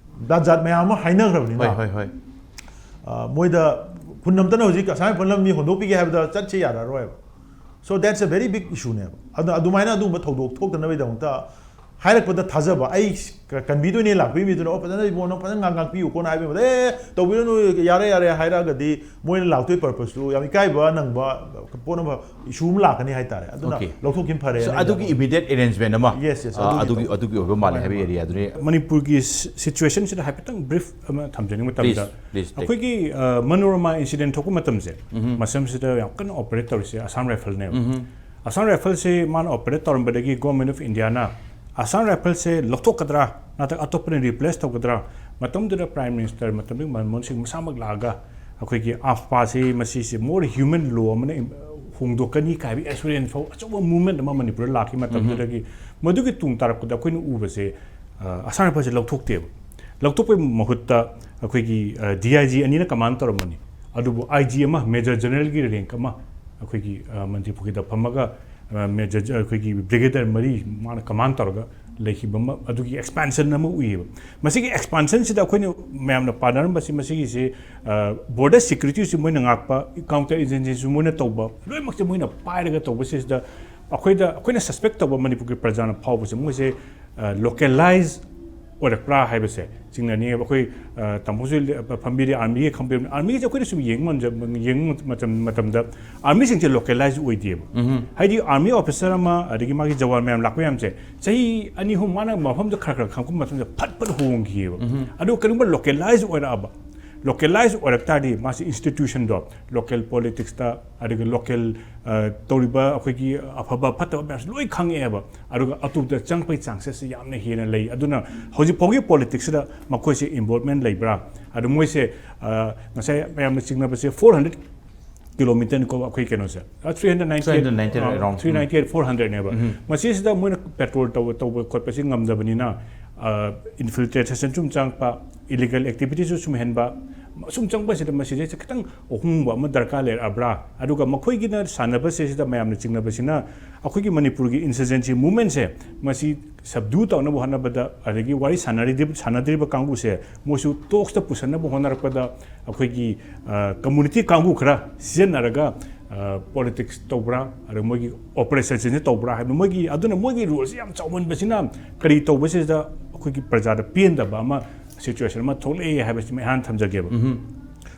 ꯖꯥꯠ ꯖꯥꯠ ꯃꯌꯥꯝ ꯑꯃ ꯍꯥꯏꯅꯈ꯭ꯔꯕꯅꯤꯅ, ꯍꯣꯏ, ꯍꯣꯏ, ꯍꯣꯏ. ꯑ, ꯃꯣꯏꯗ ꯈꯨꯟ ꯑꯃꯠꯇꯅ ꯍꯧꯖꯤꯛ ꯑꯁꯥꯝ ꯔꯥꯏꯐꯜꯅ ꯃꯤ ꯍꯣꯟꯗꯣꯛꯄꯤꯒꯦ ꯍꯥꯏꯕꯗ ꯆꯠꯁꯦ ꯌꯥꯔꯔꯣꯏꯕ꯫ So that's a very big issue ꯅꯦꯕ꯫ ꯑꯗꯨꯅ ꯑꯗꯨꯃꯥꯏꯅ ꯑꯗꯨꯒꯨꯝꯕ ꯊꯧꯗꯣꯛ ꯊꯣꯛꯇꯅꯕꯒꯤꯗꯃꯛꯇ ꯍꯥꯏꯔꯛꯄꯗ ꯊꯥꯖꯕ, ꯑꯩ ꯀ-, ꯀꯟꯕꯤꯗꯣꯏꯅꯦ, ꯂꯥꯛꯄꯤꯕ ꯃꯤꯗꯨꯅ, "ꯑꯣ, ꯐꯖꯅ ꯏꯕꯨꯡꯉꯣ, ꯅꯪ ꯐꯖꯅ ꯉꯥꯡ-, ꯉꯥꯡꯕꯤꯌꯨꯀꯣꯅ" ꯍꯥꯏꯕ ꯃꯇꯝꯗ, "ꯑꯦ, ꯇꯧꯕꯤꯔꯨꯅꯨ, ꯌꯥꯔꯦ, ꯌꯥꯔꯦ" ꯍꯥꯏꯔꯛꯑꯒꯗꯤ, ꯃꯣꯏꯅ ꯂꯥꯛꯇꯣꯏ purpose ꯇꯨ ꯌꯥꯝ ꯏꯀꯥꯏꯕ ꯅꯪꯕ ꯄꯣꯠ ꯑꯃ, issue ꯑꯃ ꯂꯥꯛꯀꯅꯤ ꯍꯥꯏꯇꯥꯔꯦ꯫ ꯑꯗꯨꯅ Okay. ꯂꯧꯊꯣꯛꯈꯤꯕ ꯐꯔꯦ So, ꯍꯥꯏꯅ ꯑꯗꯨꯒꯤ ꯑꯩꯅ immediate arrangement ꯑꯃ, Yes, yes, ꯑ, ꯑꯗꯨꯒꯤ ꯑꯗꯨꯒꯤ, ꯇꯧ-, ꯑꯗꯨꯒꯤ ꯑꯣꯏꯕ ꯃꯥꯜꯂꯦ ꯍꯣꯏ, ꯍꯥꯏꯕ ꯍꯣꯏ꯫ Area ꯗꯨꯅꯤ꯫ ꯃꯅꯤꯄꯨꯔꯒꯤ si-, situation ꯁꯤꯗ ꯍꯥꯏꯐꯦꯠꯇꯪ brief ꯑꯃ ꯊꯝꯖꯅꯤꯡꯕ ꯃꯇꯝꯗ, Please, please take. ꯑꯩꯈꯣꯏꯒꯤ, ꯑ, ꯃꯅꯣꯔꯃꯥ incident ꯊꯣꯛꯄ ꯃꯇꯝꯁꯦ, ꯎꯝꯍꯨꯝ꯫ ꯃꯁꯝꯁꯤꯗ ꯌꯥꯝ ꯀꯟꯅ operate ꯇꯧꯔꯤꯁꯦ Assam Rifle ꯅꯦꯕ꯫ ꯎꯝꯍꯨꯝ꯫ Assam Rifle ꯁꯦ ꯃꯥꯅ operate ꯇꯧꯔꯝꯕꯗꯒꯤ Government of India ꯅ Assam Rifle ꯁꯦ ꯂꯧꯊꯣꯛꯀꯗ꯭ꯔꯥ ꯅꯠꯇ꯭ꯔꯒ ꯑꯇꯣꯞꯄꯅ replace ꯇꯧꯒꯗ꯭ꯔꯥ? ꯃꯇꯝꯗꯨꯗ Prime Minister ꯃꯇꯝꯗꯨꯒꯤ ꯃꯟꯃꯣꯍꯟ ꯁꯤꯡ ꯃꯁꯥꯃꯛ ꯂꯥꯛꯑꯒ ꯑꯩꯈꯣꯏꯒꯤ AFSPA ꯁꯤ, ꯃꯁꯤꯁꯦ more human law ꯑꯃꯅ ꯏꯝ-, ꯍꯣꯡꯗꯣꯛꯀꯅꯤ ꯀꯥꯏꯕꯒꯤ assurance ꯐꯥꯎ ꯑꯆꯧꯕ movement ꯑꯃ ꯃꯅꯤꯄꯨꯔꯗ ꯂꯥꯛꯈꯤ ꯃꯇꯝꯗꯨꯗꯒꯤ꯫ ꯃꯗꯨꯒꯤ ꯇꯨꯡ ꯇꯥꯔꯛꯄꯗ ꯑꯩꯈꯣꯏꯅ ꯎꯕꯁꯦ, ꯑ, Assam Rifle ꯁꯦ ꯂꯧꯊꯣꯛꯇꯦꯕ꯫ ꯂꯧꯊꯣꯛꯄꯒꯤ ꯃꯍꯨꯠꯇ ꯑꯩꯈꯣꯏꯒꯤ, ꯑ, D I G ꯑꯅꯤꯅ command ꯇꯧꯔꯝꯕꯅꯤ꯫ ꯑꯗꯨꯕꯨ I G ꯑꯃ, Major General ꯒꯤ rank ꯑꯃ ꯑꯩꯈꯣꯏꯒꯤ, ꯑ, ꯃꯟꯇ꯭ꯔꯤ ꯄꯨꯈ꯭ꯔꯤꯗ ꯐꯝꯃꯒ, ꯑ, Major, ꯑꯩꯈꯣꯏꯒꯤ brigadier ꯃꯔꯤ ꯃꯥꯅ command ꯇꯧꯔꯒ ꯂꯩꯈꯤꯕ ꯑꯃ, ꯑꯗꯨꯒꯤ expansion ꯑꯃ ꯎꯏꯌꯦꯕ꯫ ꯃꯁꯤꯒꯤ expansion ꯁꯤꯗ ꯑꯩꯈꯣꯏꯅ ꯃꯌꯥꯝꯅ ꯄꯥꯅꯔꯝꯕꯁꯤ, ꯃꯁꯤꯒꯤꯁꯤ, ꯑ, border security ꯁꯨ ꯃꯣꯏꯅ ꯉꯥꯛꯄ, counter insurgency ꯁꯨ ꯃꯣꯏꯅ ꯇꯧꯕ, ꯂꯣꯏꯅꯃꯛꯁꯦ ꯃꯣꯏꯅ ꯄꯥꯏꯔꯒ ꯇꯧꯕꯁꯤꯗ ꯑꯩꯈꯣꯏꯗ, ꯑꯩꯈꯣꯏꯅ suspect ꯇꯧꯕ, ꯃꯅꯤꯄꯨꯔꯒꯤ ꯄ꯭ꯔꯖꯥꯅ ꯐꯥꯎꯕꯁꯦ, ꯃꯣꯏꯁꯦ, ꯑ, localize ꯑꯣꯏꯔꯛꯄ꯭ꯔꯥ ꯍꯥꯏꯕꯁꯦ ꯆꯤꯡꯅꯅꯤꯡꯉꯦꯕ꯫ ꯑꯩꯈꯣꯏ, ꯑ, ꯇꯥꯃꯣꯁꯨ ꯂꯦ-, ꯐꯝꯕꯤꯔꯦ, army ꯒꯤ ꯈꯪꯕꯤꯔꯝꯅꯤ꯫ Army ꯁꯦ ꯑꯩꯈꯣꯏꯅ ꯁꯨꯝ ꯌꯦꯡ ꯉꯝꯖ-, ꯌꯦꯡ ꯃꯇꯝ-, ꯃꯇꯝꯗ army ꯁꯤꯡꯁꯦ localize ꯑꯣꯏꯗꯦꯕ꯫ ꯎꯝꯍꯨꯝ꯫ ꯍꯥꯏꯗꯤ army officer ꯑꯃ, ꯑꯗꯒꯤ ꯃꯥꯒꯤ ꯖꯋꯥꯟ ꯃꯌꯥꯝ ꯂꯥꯛꯄ ꯃꯌꯥꯝꯁꯦ, ꯆꯍꯤ ꯑꯅꯤ ꯑꯍꯨꯝ ꯃꯥꯅ ꯃꯐꯝꯗ ꯈꯔ ꯈꯔ ꯈꯪꯉꯛꯄ ꯃꯇꯝꯗ ꯐꯠ ꯐꯠ ꯍꯣꯡꯈꯤꯑꯕ꯫ ꯎꯝꯍꯨꯝ꯫ ꯑꯗꯨꯒ ꯀꯔꯤꯒꯨꯝꯕ localize ꯑꯣꯏꯔꯛꯑꯕ, localize ꯑꯣꯏꯔꯛ ꯇꯥꯔꯗꯤ ꯃꯥꯁꯤ institution ꯗꯣ, local politics ꯇ, ꯑꯗꯨꯒ local, ꯑ, ꯇꯧꯔꯤꯕ ꯑꯩꯈꯣꯏꯒꯤ ꯑꯐꯕ ꯐꯠꯇꯕ ꯃꯌꯥꯝꯁꯦ ꯂꯣꯏ ꯈꯪꯉꯛꯑꯦꯕ꯫ ꯑꯗꯨꯒ ꯑꯇꯣꯞꯄꯗ ꯆꯪꯉꯛꯄꯒꯤ chances ꯁꯦ ꯌꯥꯝꯅ ꯍꯦꯟꯅ ꯂꯩ꯫ ꯑꯗꯨꯅ ꯍꯧꯖꯤꯛ ꯐꯥꯎꯒꯤ politics ꯁꯤꯗ ꯃꯈꯣꯏꯁꯦ involvement ꯂꯩꯕ꯭ꯔꯥ? ꯑꯗꯨ ꯃꯣꯏꯁꯦ, ꯑ, ꯉꯁꯥꯏ ꯃꯌꯥꯝꯅ ꯆꯤꯡꯅꯕꯁꯦ four hundred kilometre ꯅꯤꯀꯣ ꯑꯩꯈꯣꯏ ꯀꯩꯅꯣꯁꯦ꯫ ꯑ, three hundred ninety-eight, three hundred ninety-eight ꯑ, around. Three ninety-eight, four hundred ꯅꯦꯕ꯫ ꯎꯝ꯫ ꯃꯁꯤꯁꯤꯗ ꯃꯣꯏꯅ patrol ꯇꯧꯕ, ꯇꯧꯕ ꯈꯣꯠꯄꯁꯤ ꯉꯝꯗꯕꯅꯤꯅ, ꯑ, infiltration ꯁꯨꯝ ꯆꯪꯉꯛꯄ, illegal activity ꯁꯨ ꯁꯨꯝ ꯍꯦꯟꯕ, ꯑꯁꯨꯝ ꯆꯪꯕꯁꯤꯗ ꯃꯁꯤꯗꯩꯁꯤꯗ ꯈꯤꯇꯪ ꯑꯍꯣꯡꯕ ꯑꯃ ꯗꯔꯀꯥꯔ ꯂꯩꯔꯛꯑꯕ꯭ꯔꯥ? ꯑꯗꯨꯒ ꯃꯈꯣꯏꯒꯤꯅ ꯁꯥꯟꯅꯕꯁꯦ ꯁꯤꯗ ꯃꯌꯥꯝꯅ ꯆꯤꯡꯅꯕꯁꯤꯅ ꯑꯩꯈꯣꯏꯒꯤ ꯃꯅꯤꯄꯨꯔꯒꯤ insurgency movementꯁꯦ ꯃꯁꯤ subdue ꯇꯧꯅꯕ ꯍꯣꯠꯅꯕꯗ, ꯑꯗꯒꯤ ꯋꯥꯔꯤ ꯁꯥꯟꯅꯔꯤꯗꯤ-, ꯁꯥꯟꯅꯗ꯭ꯔꯤꯕ ꯀꯥꯡꯕꯨꯁꯦ ꯃꯣꯏꯁꯨ talksꯇ ꯄꯨꯁꯟꯅꯕ ꯍꯣꯠꯅꯔꯛꯄꯗ ꯑꯩꯈꯣꯏꯒꯤ, ꯑ, community ꯀꯥꯡꯕꯨ ꯈꯔ ꯁꯤꯖꯤꯟꯅꯔꯒ, ꯑ, politics ꯇꯧꯕ꯭ꯔꯥ, ꯑꯗ ꯃꯣꯏꯒꯤ operationꯁꯤꯡꯁꯦ ꯇꯧꯕ꯭ꯔꯥ ꯍꯥꯏꯕ, ꯃꯣꯏꯒꯤ, ꯑꯗꯨꯅ ꯃꯣꯏꯒꯤ roleꯁꯦ ꯌꯥꯝ ꯆꯥꯎꯃꯟꯕꯁꯤꯅ ꯀꯔꯤ ꯇꯧꯕꯁꯤꯗ ꯑꯩꯈꯣꯏꯒꯤ ꯄ꯭ꯔꯖꯥꯗ ꯄꯦꯟꯗꯕ ꯑꯃ, situation ꯑꯃ ꯊꯣꯛꯂꯛꯑꯦ ꯍꯥꯏꯕꯁꯤ ꯑꯩꯍꯥꯟ ꯊꯝꯖꯒꯦꯕ꯫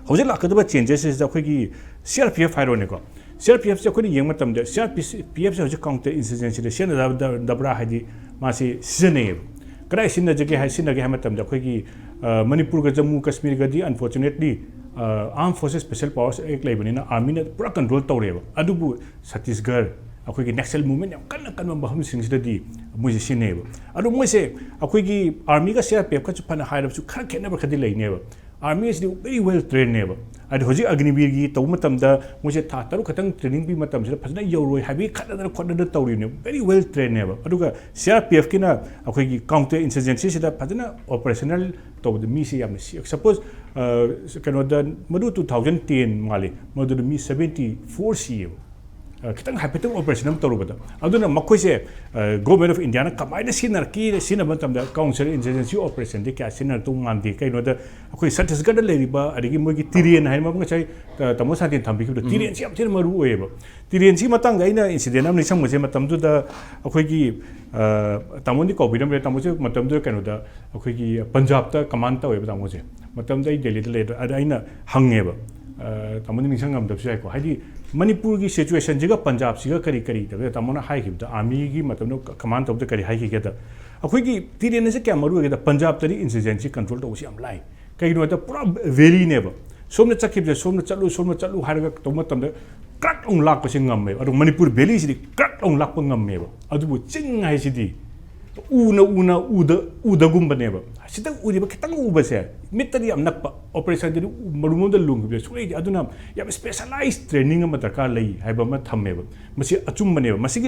ꯍꯧꯖꯤꯛ ꯂꯥꯛꯀꯗꯕ changesꯁꯤꯗ ꯑꯩꯈꯣꯏꯒꯤ C R P F ꯍꯥꯏꯔꯣꯅꯦꯀꯣ꯫ C R P Fꯁꯦ ꯑꯩꯈꯣꯏꯅ ꯌꯦꯡꯕ ꯃꯇꯝꯗ C R P Fꯁꯦ ꯍꯧꯖꯤꯛ counter insurgencyꯗ ꯁꯤꯖꯤꯟꯅꯗꯕ꯭ꯔꯥ ꯍꯥꯏꯗꯤ ꯃꯥꯁꯤ ꯁꯤꯖꯤꯟꯅꯩꯌꯦꯕ꯫ ꯀꯗꯥꯏ ꯁꯤꯖꯤꯟꯅꯖꯒꯦ ꯍꯥꯏ, ꯁꯤꯖꯤꯟꯅꯒꯦ ꯍꯥꯏꯕ ꯃꯇꯝꯗ ꯑꯩꯈꯣꯏꯒꯤ, ꯑ, ꯃꯅꯤꯄꯨꯔꯒ ꯖꯝꯃꯨ ꯀꯥꯁꯃꯤꯔꯒꯗꯤ unfortunately, ꯑ, Armed Forces Special Powers Act ꯂꯩꯕꯅꯤꯅ armyꯅ ꯄꯨꯔꯥ control ꯇꯧꯔꯦꯕ꯫ ꯑꯗꯨꯕꯨ ꯁꯠꯇꯤꯁꯒꯔ, ꯑꯩꯈꯣꯏꯒꯤ Naxal movement ꯌꯥꯝ ꯀꯟꯅ ꯀꯟꯕ ꯃꯐꯝꯁꯤꯡꯁꯤꯗꯗꯤ ꯃꯣꯏꯁꯦ ꯁꯤꯖꯤꯟꯅꯩꯌꯦꯕ꯫ ꯑꯗꯣ ꯃꯣꯏꯁꯦ ꯑꯩꯈꯣꯏꯒꯤ armyꯒ C R P Fꯀꯁꯨ ꯐꯅ ꯍꯥꯏꯔꯕꯁꯨ ꯈꯔ ꯈꯦꯠꯅꯕ ꯈꯔꯗꯤ ꯂꯩꯅꯦꯕ꯫ Armyꯁꯤꯗꯤ very well trainedꯅꯦꯕ꯫ ꯍꯥꯏꯗꯤ ꯍꯧꯖꯤꯛ ꯑꯒꯅꯤꯕꯤꯔꯒꯤ ꯇꯧꯕ ꯃꯇꯝꯗ ꯃꯣꯏꯁꯦ ꯊꯥ ꯇꯔꯨꯛ ꯈꯛꯇꯪ training ꯄꯤꯕ ꯃꯇꯝꯁꯤꯗ ꯐꯖꯅ ꯌꯧꯔꯣꯏ ꯍꯥꯏꯕꯒꯤ ꯈꯠꯅꯗꯅ ꯈꯣꯠꯅꯗꯅ ꯇꯧꯔꯤꯕꯅꯦꯕ, very well trainedꯅꯦꯕ꯫ ꯑꯗꯨꯒ C R P Fꯀꯤꯅ ꯑꯩꯈꯣꯏꯒꯤ counter insurgencyꯁꯤꯗ ꯐꯖꯅ operational ꯇꯧꯕꯗ ꯃꯤꯁꯦ ꯌꯥꯝꯅ ꯁꯤ-, suppose, ꯑ, ꯀꯩꯅꯣꯗ ꯃꯗꯨ two thousand ten ꯃꯥꯜꯂꯤ, ꯃꯗꯨꯗ ꯃꯤ seventy four ꯁꯤꯌꯦꯕ꯫ ꯑ, ꯈꯤꯇꯪ ꯍꯥꯏꯐꯦꯠꯇꯪ operation ꯑꯃ ꯇꯧꯔꯨꯕꯗ꯫ ꯑꯗꯨꯅ ꯃꯈꯣꯏꯁꯦ, ꯑ, Government of Indiaꯅ ꯀꯃꯥꯏꯅ ꯁꯤꯖꯤꯟꯅꯔꯛꯀꯤ, ꯁꯤꯖꯤꯟꯅꯕ ꯃꯇꯝꯗ counter insurgency operationꯗꯤ ꯀꯌꯥ ꯁꯤꯖꯤꯟꯅꯔꯛꯇꯧ ꯃꯥꯟꯗꯦ꯫ ꯀꯩꯒꯤꯅꯣꯗ ꯑꯩꯈꯣꯏ ꯁꯠꯇꯤꯁꯒꯔꯗ ꯂꯩꯔꯤꯕ, ꯑꯗꯒꯤ ꯃꯣꯏꯒꯤ ꯇꯤꯔꯦꯟ ꯍꯥꯏꯅ ꯉꯁꯥꯏ, ꯑ, ꯇꯥꯃꯣ ꯁꯥꯟꯇꯤꯅ ꯊꯝꯕꯤꯈꯤꯕꯗꯣ, ꯎꯝ꯫ ꯇꯤꯔꯦꯟꯁꯤ ꯌꯥꯝ ꯊꯤꯅ ꯃꯔꯨ ꯑꯣꯏꯌꯦꯕ꯫ ꯇꯤꯔꯦꯟꯁꯤ ꯃꯇꯥꯡꯗ ꯑꯩꯅ incident ꯑꯃ ꯅꯤꯡꯁꯤꯡꯕꯁꯦ, ꯃꯇꯝꯗꯨꯗ ꯑꯩꯈꯣꯏꯒꯤ, ꯑ, ꯇꯥꯃꯣꯗꯤ ꯀꯧꯕꯤꯔꯝꯂꯦ, ꯇꯥꯃꯣꯁꯦ ꯃꯇꯝꯗꯨꯗ ꯀꯩꯅꯣꯗ ꯑꯩꯈꯣꯏꯒꯤ ꯄꯟꯖꯥꯕꯇ command ꯇꯧꯋꯦꯕ ꯇꯥꯃꯣꯁꯦ꯫ ꯃꯇꯝꯗ ꯑꯩ ꯗꯦꯜꯂꯤꯗ ꯂꯩ꯫ ꯑꯗ ꯑꯩꯅ ꯍꯪꯉꯦꯕ, ꯑ, ꯇꯥꯃꯣꯗꯤ ꯅꯤꯡꯁꯤꯡꯉꯝꯗꯕꯁꯨ ꯌꯥꯏꯀꯣ, ꯍꯥꯏꯗꯤ ꯃꯅꯤꯄꯨꯔꯒꯤ situationꯁꯤꯒ ꯄꯟꯖꯥꯕꯁꯤꯒ ꯀꯔꯤ ꯀꯔꯤ ꯇꯧꯒꯦ? ꯇꯥꯃꯣꯅ ꯍꯥꯏꯈꯤꯕꯗ, armyꯒꯤ ꯃꯇꯝꯗ command ꯇꯧꯕꯗ ꯀꯔꯤ ꯍꯥꯏꯈꯤꯒꯦꯗ, ꯑꯩꯈꯣꯏꯒꯤ ꯇꯤꯔꯦꯟ ꯑꯁꯤ ꯀꯌꯥꯝ ꯃꯔꯨ ꯑꯣꯏꯒꯦꯗ, ꯄꯟꯖꯥꯕꯇꯗꯤ insurgency control ꯇꯧꯕꯁꯤ ꯌꯥꯝ ꯂꯥꯏ꯫ ꯀꯩꯒꯤꯅꯣ ꯍꯥꯏꯗ ꯄꯨꯔꯥ valleyꯅꯦꯕ꯫ ꯁꯣꯝꯗ ꯆꯠꯈꯤꯕꯁꯦ ꯁꯣꯝꯗ ꯆꯠꯂꯨ, ꯁꯣꯝꯗ ꯆꯠꯂꯨ ꯍꯥꯏꯔꯒ ꯇꯧꯕ ꯃꯇꯝꯗ ꯀ꯭ꯔꯛ ꯂꯥꯎ ꯂꯥꯛꯄꯁꯦ ꯉꯝꯃꯦꯕ꯫ ꯑꯗꯣ ꯃꯅꯤꯄꯨꯔ valleyꯁꯤꯗꯤ ꯀ꯭ꯔꯛ ꯂꯥꯎ ꯂꯥꯛꯄ ꯉꯝꯃꯦꯕ꯫ ꯑꯗꯨꯕꯨ ꯆꯤꯡ ꯍꯥꯏꯁꯤꯗꯤ ꯎꯅ ꯎꯅ ꯎꯗ, ꯎꯗꯒꯨꯝꯕꯅꯦꯕ꯫ ꯁꯤꯗ ꯎꯔꯤꯕ ꯈꯤꯇꯪ ꯎꯕꯁꯦ ꯃꯤꯠꯇꯗꯤ ꯌꯥꯝ ꯅꯛꯄ, operationꯗꯗꯤ ꯃꯔꯨꯝꯂꯣꯝꯗ ꯂꯨꯡꯈꯤꯕꯁꯦ ꯁꯨꯡꯂꯩꯗꯤ꯫ ꯑꯗꯨꯅ ꯌꯥꯝ specialized training ꯑꯃ ꯗꯔꯀꯥꯔ ꯂꯩ ꯍꯥꯏꯕ ꯑꯃ ꯊꯝꯃꯦꯕ꯫ ꯃꯁꯤ ꯑꯆꯨꯝꯕꯅꯦꯕ꯫ ꯃꯁꯤꯒꯤ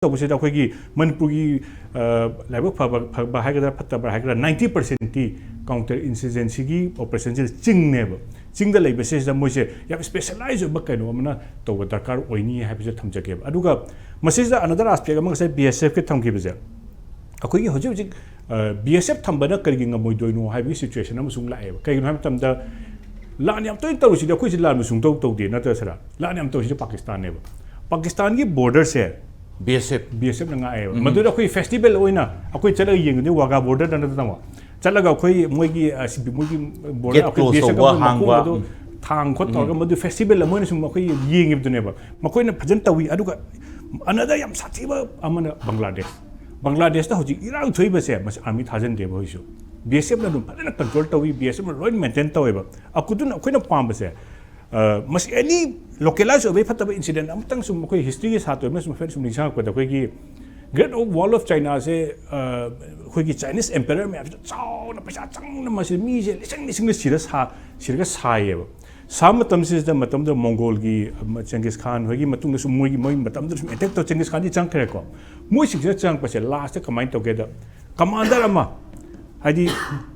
ꯇꯧꯕꯁꯤꯗ ꯑꯩꯈꯣꯏꯒꯤ ꯃꯅꯤꯄꯨꯔꯒꯤ, ꯑ, ꯂꯥꯏꯕꯛ ꯐꯕ, ꯐꯕ ꯍꯥꯏꯒꯗ꯭ꯔꯥ, ꯐꯠꯇꯕ ꯍꯥꯏꯒꯗ꯭ꯔꯥ, ninety percent T counter insurgency ꯒꯤ operation ꯁꯤꯗ ꯆꯤꯡꯅꯦꯕ꯫ ꯆꯤꯡꯗ ꯂꯩꯕꯁꯤꯗ ꯃꯣꯏꯁꯦ ꯌꯥꯝ specialize ꯑꯣꯏꯕ ꯀꯩꯅꯣ ꯑꯃꯅ ꯇꯧꯕ ꯗꯔꯀꯥꯔ ꯑꯣꯏꯅꯤ ꯍꯥꯏꯕꯁꯦ ꯊꯝꯖꯒꯦꯕ꯫ ꯑꯗꯨꯒ ꯃꯁꯤꯗ another aspect ꯑꯃ ꯉꯁꯥꯏ B S F ꯀꯤ ꯊꯝꯈꯤꯕꯁꯦ, ꯑꯩꯈꯣꯏꯒꯤ ꯍꯧꯖꯤꯛ ꯍꯧꯖꯤꯛ, ꯑ, B S F ꯊꯝꯕꯅ ꯀꯔꯤꯒꯤ ꯉꯝꯃꯣꯏꯗꯣꯏꯅꯣ ꯍꯥꯏꯕꯒꯤ situation ꯑꯃꯁꯨ ꯂꯥꯛꯑꯦꯕ꯫ ꯀꯩꯒꯤꯅꯣ ꯍꯥꯏꯕ ꯃꯇꯝꯗ, ꯂꯥꯟ ꯌꯥꯝ ꯇꯣꯏꯅ ꯇꯧꯔꯤꯁꯤꯗꯤ ꯑꯩꯈꯣꯏꯁꯤ ꯂꯥꯟ ꯁꯨꯡꯇꯧ ꯇꯧꯗꯦ, ꯅꯠꯇ꯭ꯔ ꯁꯤꯔ? ꯂꯥꯟ ꯌꯥꯝ ꯇꯧꯔꯤꯁꯤꯗꯤ ꯄꯥꯀꯤꯁꯇꯥꯟꯅꯦꯕ꯫ ꯄꯥꯀꯤꯁꯇꯥꯟꯒꯤ border ꯁꯦ, B S F꯫ B S F ꯅ ꯉꯥꯛꯑꯦꯕ꯫ ꯎꯝ꯫ ꯃꯗꯨꯗ ꯑꯩꯈꯣꯏ festival ꯑꯣꯏꯅ ꯑꯩꯈꯣꯏ ꯆꯠꯂꯒ ꯌꯦꯡꯒꯗꯤ ꯋꯥꯒꯥ border ꯗ ꯅꯠꯇ꯭ꯔ ꯇꯥꯃꯣ? ꯆꯠꯂꯒ ꯑꯩꯈꯣꯏ ꯃꯣꯏꯒꯤ, ꯑ, ꯁꯤ-, ꯃꯣꯏꯒꯤ border, gate ꯑꯩꯈꯣꯏ close B S F ꯇꯧꯕ, ꯀꯥꯡꯕꯨꯅ ꯍꯥꯡꯕ꯫ ꯃꯈꯣꯡꯗꯣ ꯎꯝ꯫ ꯊꯥꯡ ꯈꯣꯠ ꯎꯝ꯫ ꯇꯧꯔꯒ ꯃꯗꯨ festival ꯑꯃ ꯑꯣꯏꯅ ꯁꯨꯝ ꯑꯩꯈꯣꯏ ꯌꯦꯡꯉꯤꯕꯗꯨꯅꯦꯕ꯫ ꯃꯈꯣꯏꯅ ꯐꯖꯅ ꯇꯧꯏ꯫ ꯑꯗꯨꯒ another ꯌꯥꯝ ꯁꯥꯊꯤꯕ ꯑꯃꯅ ꯕꯪꯒ꯭ꯂꯥꯗꯦꯁ꯫ ꯕꯪꯒ꯭ꯂꯥꯗꯦꯁꯇ ꯍꯧꯖꯤꯛ ꯏꯔꯥꯡ ꯊꯣꯛꯏꯕꯁꯦ, ꯃꯁꯤ army ꯊꯥꯖꯟꯗꯦꯕ ꯍꯧꯖꯤꯛꯁꯨ꯫ B S F ꯅ ꯑꯗꯨꯝ ꯐꯖꯅ control ꯇꯧꯏ, B S F ꯅ ꯂꯣꯏꯅ maintain ꯇꯧꯋꯦꯕ꯫ ꯑꯗꯨꯅ ꯑꯩꯈꯣꯏꯅ ꯄꯥꯝꯕꯁꯦ, ꯑ, ꯃꯁꯤ any localize ꯑꯣꯏꯕ ꯐꯠꯇꯕ incident ꯑꯃꯇꯪ ꯁꯨꯝ ꯑꯩꯈꯣꯏ history ꯒꯤ ꯁꯥꯇ꯭ꯔ ꯑꯃꯅ ꯁꯨꯝ ꯍꯥꯏꯐꯦꯠ ꯁꯨꯝ ꯅꯤꯡꯁꯤꯡꯉꯛꯄꯗ, ꯑꯩꯈꯣꯏꯒꯤ Great Wall of China ꯁꯦ, ꯑ, ꯑꯩꯈꯣꯏꯒꯤ Chinese emperor ꯃꯌꯥꯝꯁꯤꯅ ꯆꯥꯎꯅ ꯄꯩꯁꯥ ꯆꯪꯅ ꯃꯁꯤ ꯃꯤꯁꯦ ꯂꯤꯁꯤꯡ ꯂꯤꯁꯤꯡꯅ ꯁꯤꯔ ꯁꯥ-, ꯁꯤꯔꯒ ꯁꯥꯏꯌꯦꯕ꯫ ꯁꯥꯕ ꯃꯇꯝꯁꯤꯗ, ꯃꯇꯝꯗꯨꯗ ꯃꯣꯡꯒꯣꯜꯒꯤ, ꯑꯃ, ꯆꯦꯡꯒꯤꯁ ꯈꯥꯟ ꯍꯣꯏꯒꯤ ꯃꯇꯨꯡꯗ ꯁꯨꯝ ꯃꯣꯏꯒꯤ, ꯃꯣꯏꯒꯤ ꯃꯇꯝꯗꯨꯗ ꯁꯨꯝ attack ꯇꯧ, ꯆꯦꯡꯒꯤꯁ ꯈꯥꯟꯗꯤ ꯆꯪꯈ꯭ꯔꯦꯀꯣ꯫ ꯃꯣꯏꯁꯤꯡꯁꯤꯗ ꯆꯪꯉꯛꯄꯁꯦ last ꯇ ꯀꯃꯥꯏꯅ ꯇꯧꯒꯦꯗ, commander ꯑꯃ, ꯍꯥꯏꯗꯤ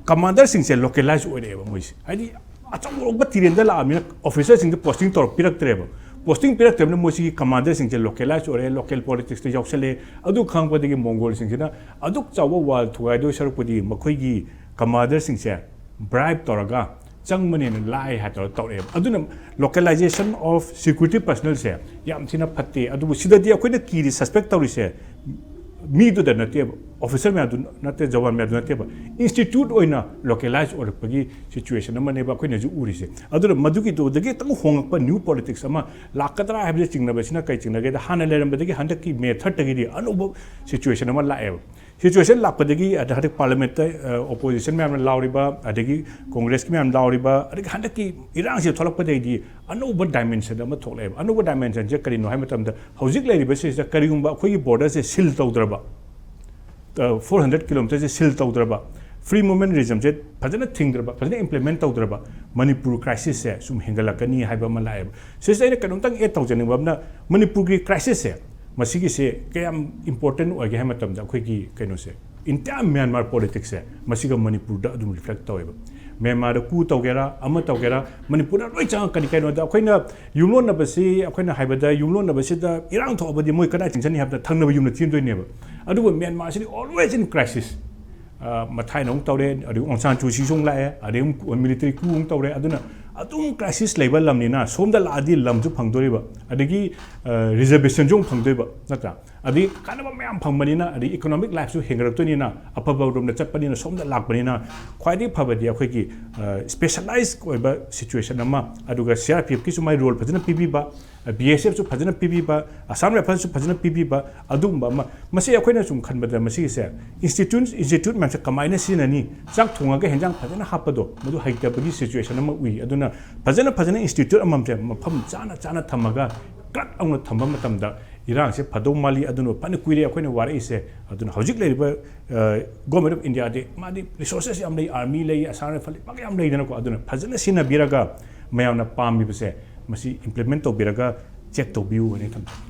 commander ꯁꯤꯡꯁꯦ localize ꯑꯣꯏꯔꯛꯑꯦꯕ ꯃꯣꯏꯁꯦ꯫ ꯍꯥꯏꯗꯤ ꯑꯆꯧꯕ ꯇꯤꯔꯦꯟꯗ ꯂꯥꯛꯑꯕꯅꯤꯅ officer ꯁꯤꯡꯗ posting ꯇꯧꯔꯛ-, ꯄꯤꯔꯛꯇ꯭ꯔꯦꯕ꯫ Posting ꯄꯤꯔꯛꯇ꯭ꯔꯕꯅꯤꯅ ꯃꯣꯏꯁꯤꯒꯤ commander ꯁꯤꯡꯁꯦ localize ꯑꯣꯏꯔꯦ, local politics ꯇ ꯌꯥꯎꯁꯜꯂꯦ꯫ ꯑꯗꯨ ꯈꯪꯉꯛꯄꯗꯒꯤ ꯃꯣꯡꯒꯣꯜꯁꯤꯡꯁꯤꯅ ꯑꯗꯨꯛ ꯆꯥꯎꯕ war ꯊꯨꯒꯥꯏꯗꯣꯏ ꯁꯔꯨꯛꯄꯨꯗꯤ ꯃꯈꯣꯏꯒꯤ commander ꯁꯤꯡꯁꯦ bribe ꯇꯧꯔꯒ ꯆꯪꯕꯅꯦꯅ ꯂꯥꯏ ꯍꯥꯏ ꯇꯧꯔ ꯇꯧꯔꯛꯑꯦꯕ꯫ ꯑꯗꯨꯅ localization of security personnel ꯁꯦ ꯌꯥꯝ ꯊꯤꯅ ꯐꯠꯇꯦ꯫ ꯑꯗꯨꯕꯨ ꯁꯤꯗꯗꯤ ꯑꯩꯈꯣꯏꯅ ꯀꯤꯔꯤ, suspect ꯇꯧꯔꯤꯁꯦ ꯃꯤꯗꯨꯗ ꯅꯠꯇꯦꯕ, officer ꯃꯌꯥꯝꯗꯨ ꯅꯠꯇꯦ, ꯖꯋꯥꯟ ꯃꯌꯥꯝꯗꯨ ꯅꯠꯇꯦꯕ, institute ꯑꯣꯏꯅ localize ꯑꯣꯏꯔꯛꯄꯒꯤ situation ꯑꯃꯅꯦꯕ ꯑꯩꯈꯣꯏꯅ ꯍꯧꯖꯤꯛ ꯎꯔꯤꯁꯦ꯫ ꯑꯗꯨꯅ ꯃꯗꯨꯒꯤꯗꯨꯗꯒꯤ ꯈꯤꯇꯪ ꯍꯣꯡꯉꯛꯄ new politics ꯑꯃ ꯂꯥꯛꯀꯗ꯭ꯔꯥ ꯍꯥꯏꯕꯁꯤ ꯆꯤꯡꯅꯕꯁꯤꯅ ꯀꯩ ꯆꯤꯡꯅꯒꯦꯗ, ꯍꯥꯟꯅ ꯂꯩꯔꯝꯕꯗꯒꯤ ꯍꯟꯗꯛꯀꯤ May third ꯇꯒꯤꯗꯤ ꯑꯅꯧꯕ situation ꯑꯃ ꯂꯥꯛꯑꯦꯕ꯫ Situation ꯂꯥꯛꯄꯗꯒꯤ ꯑꯗ ꯍꯟꯗꯛ parliament ꯇ, ꯑ, opposition ꯃꯌꯥꯝꯅ ꯂꯥꯎꯔꯤꯕ, ꯑꯗꯒꯤ Congress ꯀꯤ ꯃꯌꯥꯝ ꯂꯥꯎꯔꯤꯕ, ꯑꯗꯒꯤ ꯍꯟꯗꯛꯀꯤ ꯏꯔꯥꯡꯁꯤ ꯊꯣꯛꯂꯛꯄꯗꯒꯤꯗꯤ ꯑꯅꯧꯕ dimension ꯑꯃ ꯊꯣꯛꯂꯛꯑꯦꯕ꯫ ꯑꯅꯧꯕ dimension ꯁꯦ ꯀꯔꯤꯅꯣ ꯍꯥꯏꯕ ꯃꯇꯝꯗ, ꯍꯧꯖꯤꯛ ꯂꯩꯔꯤꯕ ꯁꯤꯁꯤꯗ ꯀꯔꯤꯒꯨꯝꯕ ꯑꯩꯈꯣꯏꯒꯤ border ꯁꯦ seal ꯇꯧꯗ꯭ꯔꯕ, ꯑ, four hundred kilometer ꯁꯦ seal ꯇꯧꯗ꯭ꯔꯕ, free movement regime ꯁꯦ ꯐꯖꯅ ꯊꯤꯡꯗ꯭ꯔꯕ, ꯐꯖꯅ implement ꯇꯧꯗ꯭ꯔꯕ, ꯃꯅꯤꯄꯨꯔ crisis ꯁꯦ ꯁꯨꯝ ꯍꯦꯟꯒꯠꯂꯛꯀꯅꯤ ꯍꯥꯏꯕ ꯑꯃ ꯂꯥꯛꯑꯦꯕ꯫ ꯁꯤꯁꯤꯗ ꯑꯩꯅ ꯀꯩꯅꯣꯝꯇꯪ add ꯇꯧꯖꯅꯤꯡꯕ ꯑꯃꯅ, ꯃꯅꯤꯄꯨꯔꯒꯤ crisis ꯁꯦ ꯃꯁꯤꯒꯤꯁꯦ ꯀꯌꯥꯝ ꯏꯝꯄꯣꯔꯇꯦꯟ ꯑꯣꯏꯒꯦ ꯍꯥꯏꯕ ꯃꯇꯝꯗ, ꯑꯩꯈꯣꯏꯒꯤ ꯀꯩꯅꯣꯁꯦ, ꯏꯟꯇꯤꯌꯥ ꯃ꯭ꯌꯥꯟꯃꯥꯔ ꯄꯣꯂꯤꯇꯤꯛꯁꯁꯦ ꯃꯁꯤꯒ ꯃꯅꯤꯄꯨꯔꯗ ꯑꯗꯨꯝ ꯔꯤꯐ꯭ꯂꯦꯛ ꯇꯧꯋꯦꯕ꯫ ꯃ꯭ꯌꯥꯟꯃꯥꯔꯗ ꯀꯨ ꯇꯧꯒꯦꯔꯥ, ꯑꯃ ꯇꯧꯒꯦꯔꯥ, ꯃꯅꯤꯄꯨꯔꯗ ꯂꯣꯏ ꯆꯪꯉꯛꯀꯅꯤ꯫ ꯀꯩꯅꯣꯗ ꯑꯩꯈꯣꯏꯅ ꯌꯨꯝꯂꯣꯟꯅꯕꯁꯤ, ꯑꯩꯈꯣꯏꯅ ꯍꯥꯏꯕꯗ ꯌꯨꯝꯂꯣꯟꯅꯕꯁꯤꯗ ꯏꯔꯥꯡ ꯊꯣꯛꯑꯕꯗꯤ ꯃꯣꯏ ꯀꯗꯥꯏ ꯆꯪꯁꯤꯟꯅꯤ ꯍꯥꯏꯕꯗ ꯊꯪꯅꯕ ꯌꯨꯝꯗ ꯆꯦꯟꯗꯣꯏꯅꯦꯕ꯫ ꯑꯗꯨꯕꯨ ꯃ꯭ꯌꯥꯟꯃꯥꯔꯁꯤꯗꯤ always in crisis꯫ ꯃꯊꯥꯏꯅ ꯑꯃꯨꯛ ꯇꯧꯔꯦ, ꯑꯗꯒꯤ ꯑꯣꯡ ꯁꯥꯟ ꯁꯨ ꯆꯤꯁꯨ ꯑꯃꯨꯛ ꯂꯥꯛꯑꯦ, ꯑꯗꯩ ꯑꯃꯨꯛ ꯃꯤꯂꯤꯇꯔꯤ ꯀꯨ ꯑꯃꯨꯛ ꯇꯧꯔꯦ꯫ ꯑꯗꯨꯅ ꯑꯗꯨꯝ ꯀ꯭ꯔꯥꯏꯁꯤꯁ ꯂꯩꯕ ꯂꯝꯅꯤꯅ ꯁꯣꯝꯗ ꯂꯥꯛꯑꯗꯤ ꯂꯝꯁꯨ ꯐꯪꯗꯣꯔꯤꯕ, ꯑꯗꯒꯤ ꯔꯤꯖꯔꯕꯦꯁꯟꯁꯨ ꯑꯃꯨꯛ ꯐꯪꯗꯣꯏꯕ, ꯅꯠꯇ꯭ꯔꯥ? ꯑꯗꯒꯤ ꯀꯥꯟꯅꯕ ꯃꯌꯥꯝ ꯐꯪꯕꯅꯤꯅ, ꯑꯗꯒꯤ ꯏꯀꯣꯅꯣꯃꯤꯛ ꯂꯥꯏꯐꯁꯨ ꯍꯦꯟꯒꯠꯂꯛꯇꯣꯏꯅꯤꯅ, ꯑꯐꯕ ꯔꯣꯝꯗ ꯆꯠꯄꯅꯤꯅ ꯁꯣꯝꯗ ꯂꯥꯛꯄꯅꯤꯅ ꯈ꯭ꯋꯥꯏꯗꯒꯤ ꯐꯕꯗꯤ ꯑꯩꯈꯣꯏꯒꯤ ꯁ꯭ꯄꯦꯁꯦꯂꯥꯏꯖ ꯑꯣꯏꯕ ꯁꯤꯆꯨꯋꯦꯁꯟ ꯑꯃ, ꯑꯗꯨꯒ ꯁꯤ ꯑꯥꯔ ꯄꯤ ꯑꯦꯐꯀꯤꯁꯨ ꯃꯥꯏ ꯔꯣꯜ ꯐꯖꯅ ꯄꯤꯕꯤꯕ, ꯕꯤ ꯑꯦꯁ ꯑꯦꯐꯁꯨ ꯐꯖꯅ ꯄꯤꯕꯤꯕ, ꯑꯁꯥꯝ ꯔꯥꯏꯐꯜꯁꯨ ꯐꯖꯅ ꯄꯤꯕꯤꯕ, ꯑꯗꯨꯒꯨꯝꯕ ꯑꯃ꯫ ꯃꯁꯤ ꯑꯩꯈꯣꯏꯅ ꯁꯨꯝ ꯈꯟꯕꯗ ꯃꯁꯤꯒꯤꯁꯦ ꯏꯟꯁꯇꯤꯇ꯭ꯌꯨꯠ, ꯏꯟꯁꯇꯤꯇ꯭ꯌꯨꯠ ꯃꯌꯥꯝꯁꯦ ꯀꯃꯥꯏꯅ ꯁꯤꯖꯤꯟꯅꯅꯤ? ꯆꯥꯛ ꯊꯣꯡꯉꯒ ꯍꯦꯟꯖꯥꯡ ꯐꯖꯅ ꯍꯥꯞꯄꯗꯣ, ꯃꯗꯨ ꯍꯩꯇꯕꯒꯤ ꯁꯤꯆꯨꯋꯦꯁꯟ ꯑꯃ ꯎꯏ꯫ ꯑꯗꯨꯅ ꯐꯖꯅ ꯐꯖꯅ ꯏꯟꯁꯇꯤꯇ꯭ꯌꯨꯠ ꯑꯃꯃꯝꯁꯦ ꯃꯐꯝ ꯆꯥꯅ ꯆꯥꯅ ꯊꯝꯃꯒ ꯀ꯭ꯂꯠ ꯑꯃ ꯊꯝꯕ ꯃꯇꯝꯗ ꯏꯔꯥꯡꯁꯦ ꯐꯗꯧ ꯃꯥꯜꯂꯤ꯫ ꯑꯗꯨꯅ ꯐꯅ ꯀꯨꯏꯔꯦ ꯑꯩꯈꯣꯏꯅ ꯋꯥꯔꯛꯏꯁꯦ꯫ ꯑꯗꯨꯅ ꯍꯧꯖꯤꯛ ꯂꯩꯔꯤꯕ ꯒꯣꯔꯃꯦꯟ ꯑꯣꯐ ꯏꯟꯗꯤꯌꯥꯗꯤ ꯃꯥꯗꯤ ꯔꯤꯁꯣꯔꯁꯦꯁ ꯌꯥꯝ ꯂꯩ, ꯑꯥꯔꯃꯤ ꯂꯩ, ꯑꯁꯥꯝ ꯔꯥꯏꯐꯜ ꯂꯩ, ꯃꯌꯥꯝ ꯂꯩꯗꯅꯀꯣ꯫ ꯑꯗꯨꯅ ꯐꯖꯅ ꯁꯤꯖꯤꯟꯅꯕꯤꯔꯒ ꯃꯌꯥꯝꯅ ꯄꯥꯝꯃꯤꯕꯁꯦ ꯃꯁꯤ ꯏꯝꯄ꯭ꯂꯤꯃꯦꯟ ꯇꯧꯕꯤꯔꯒ ꯆꯦꯛ ꯇꯧꯕꯤꯌꯨ ꯍꯥꯏꯅ ꯊꯝꯖꯒꯦ꯫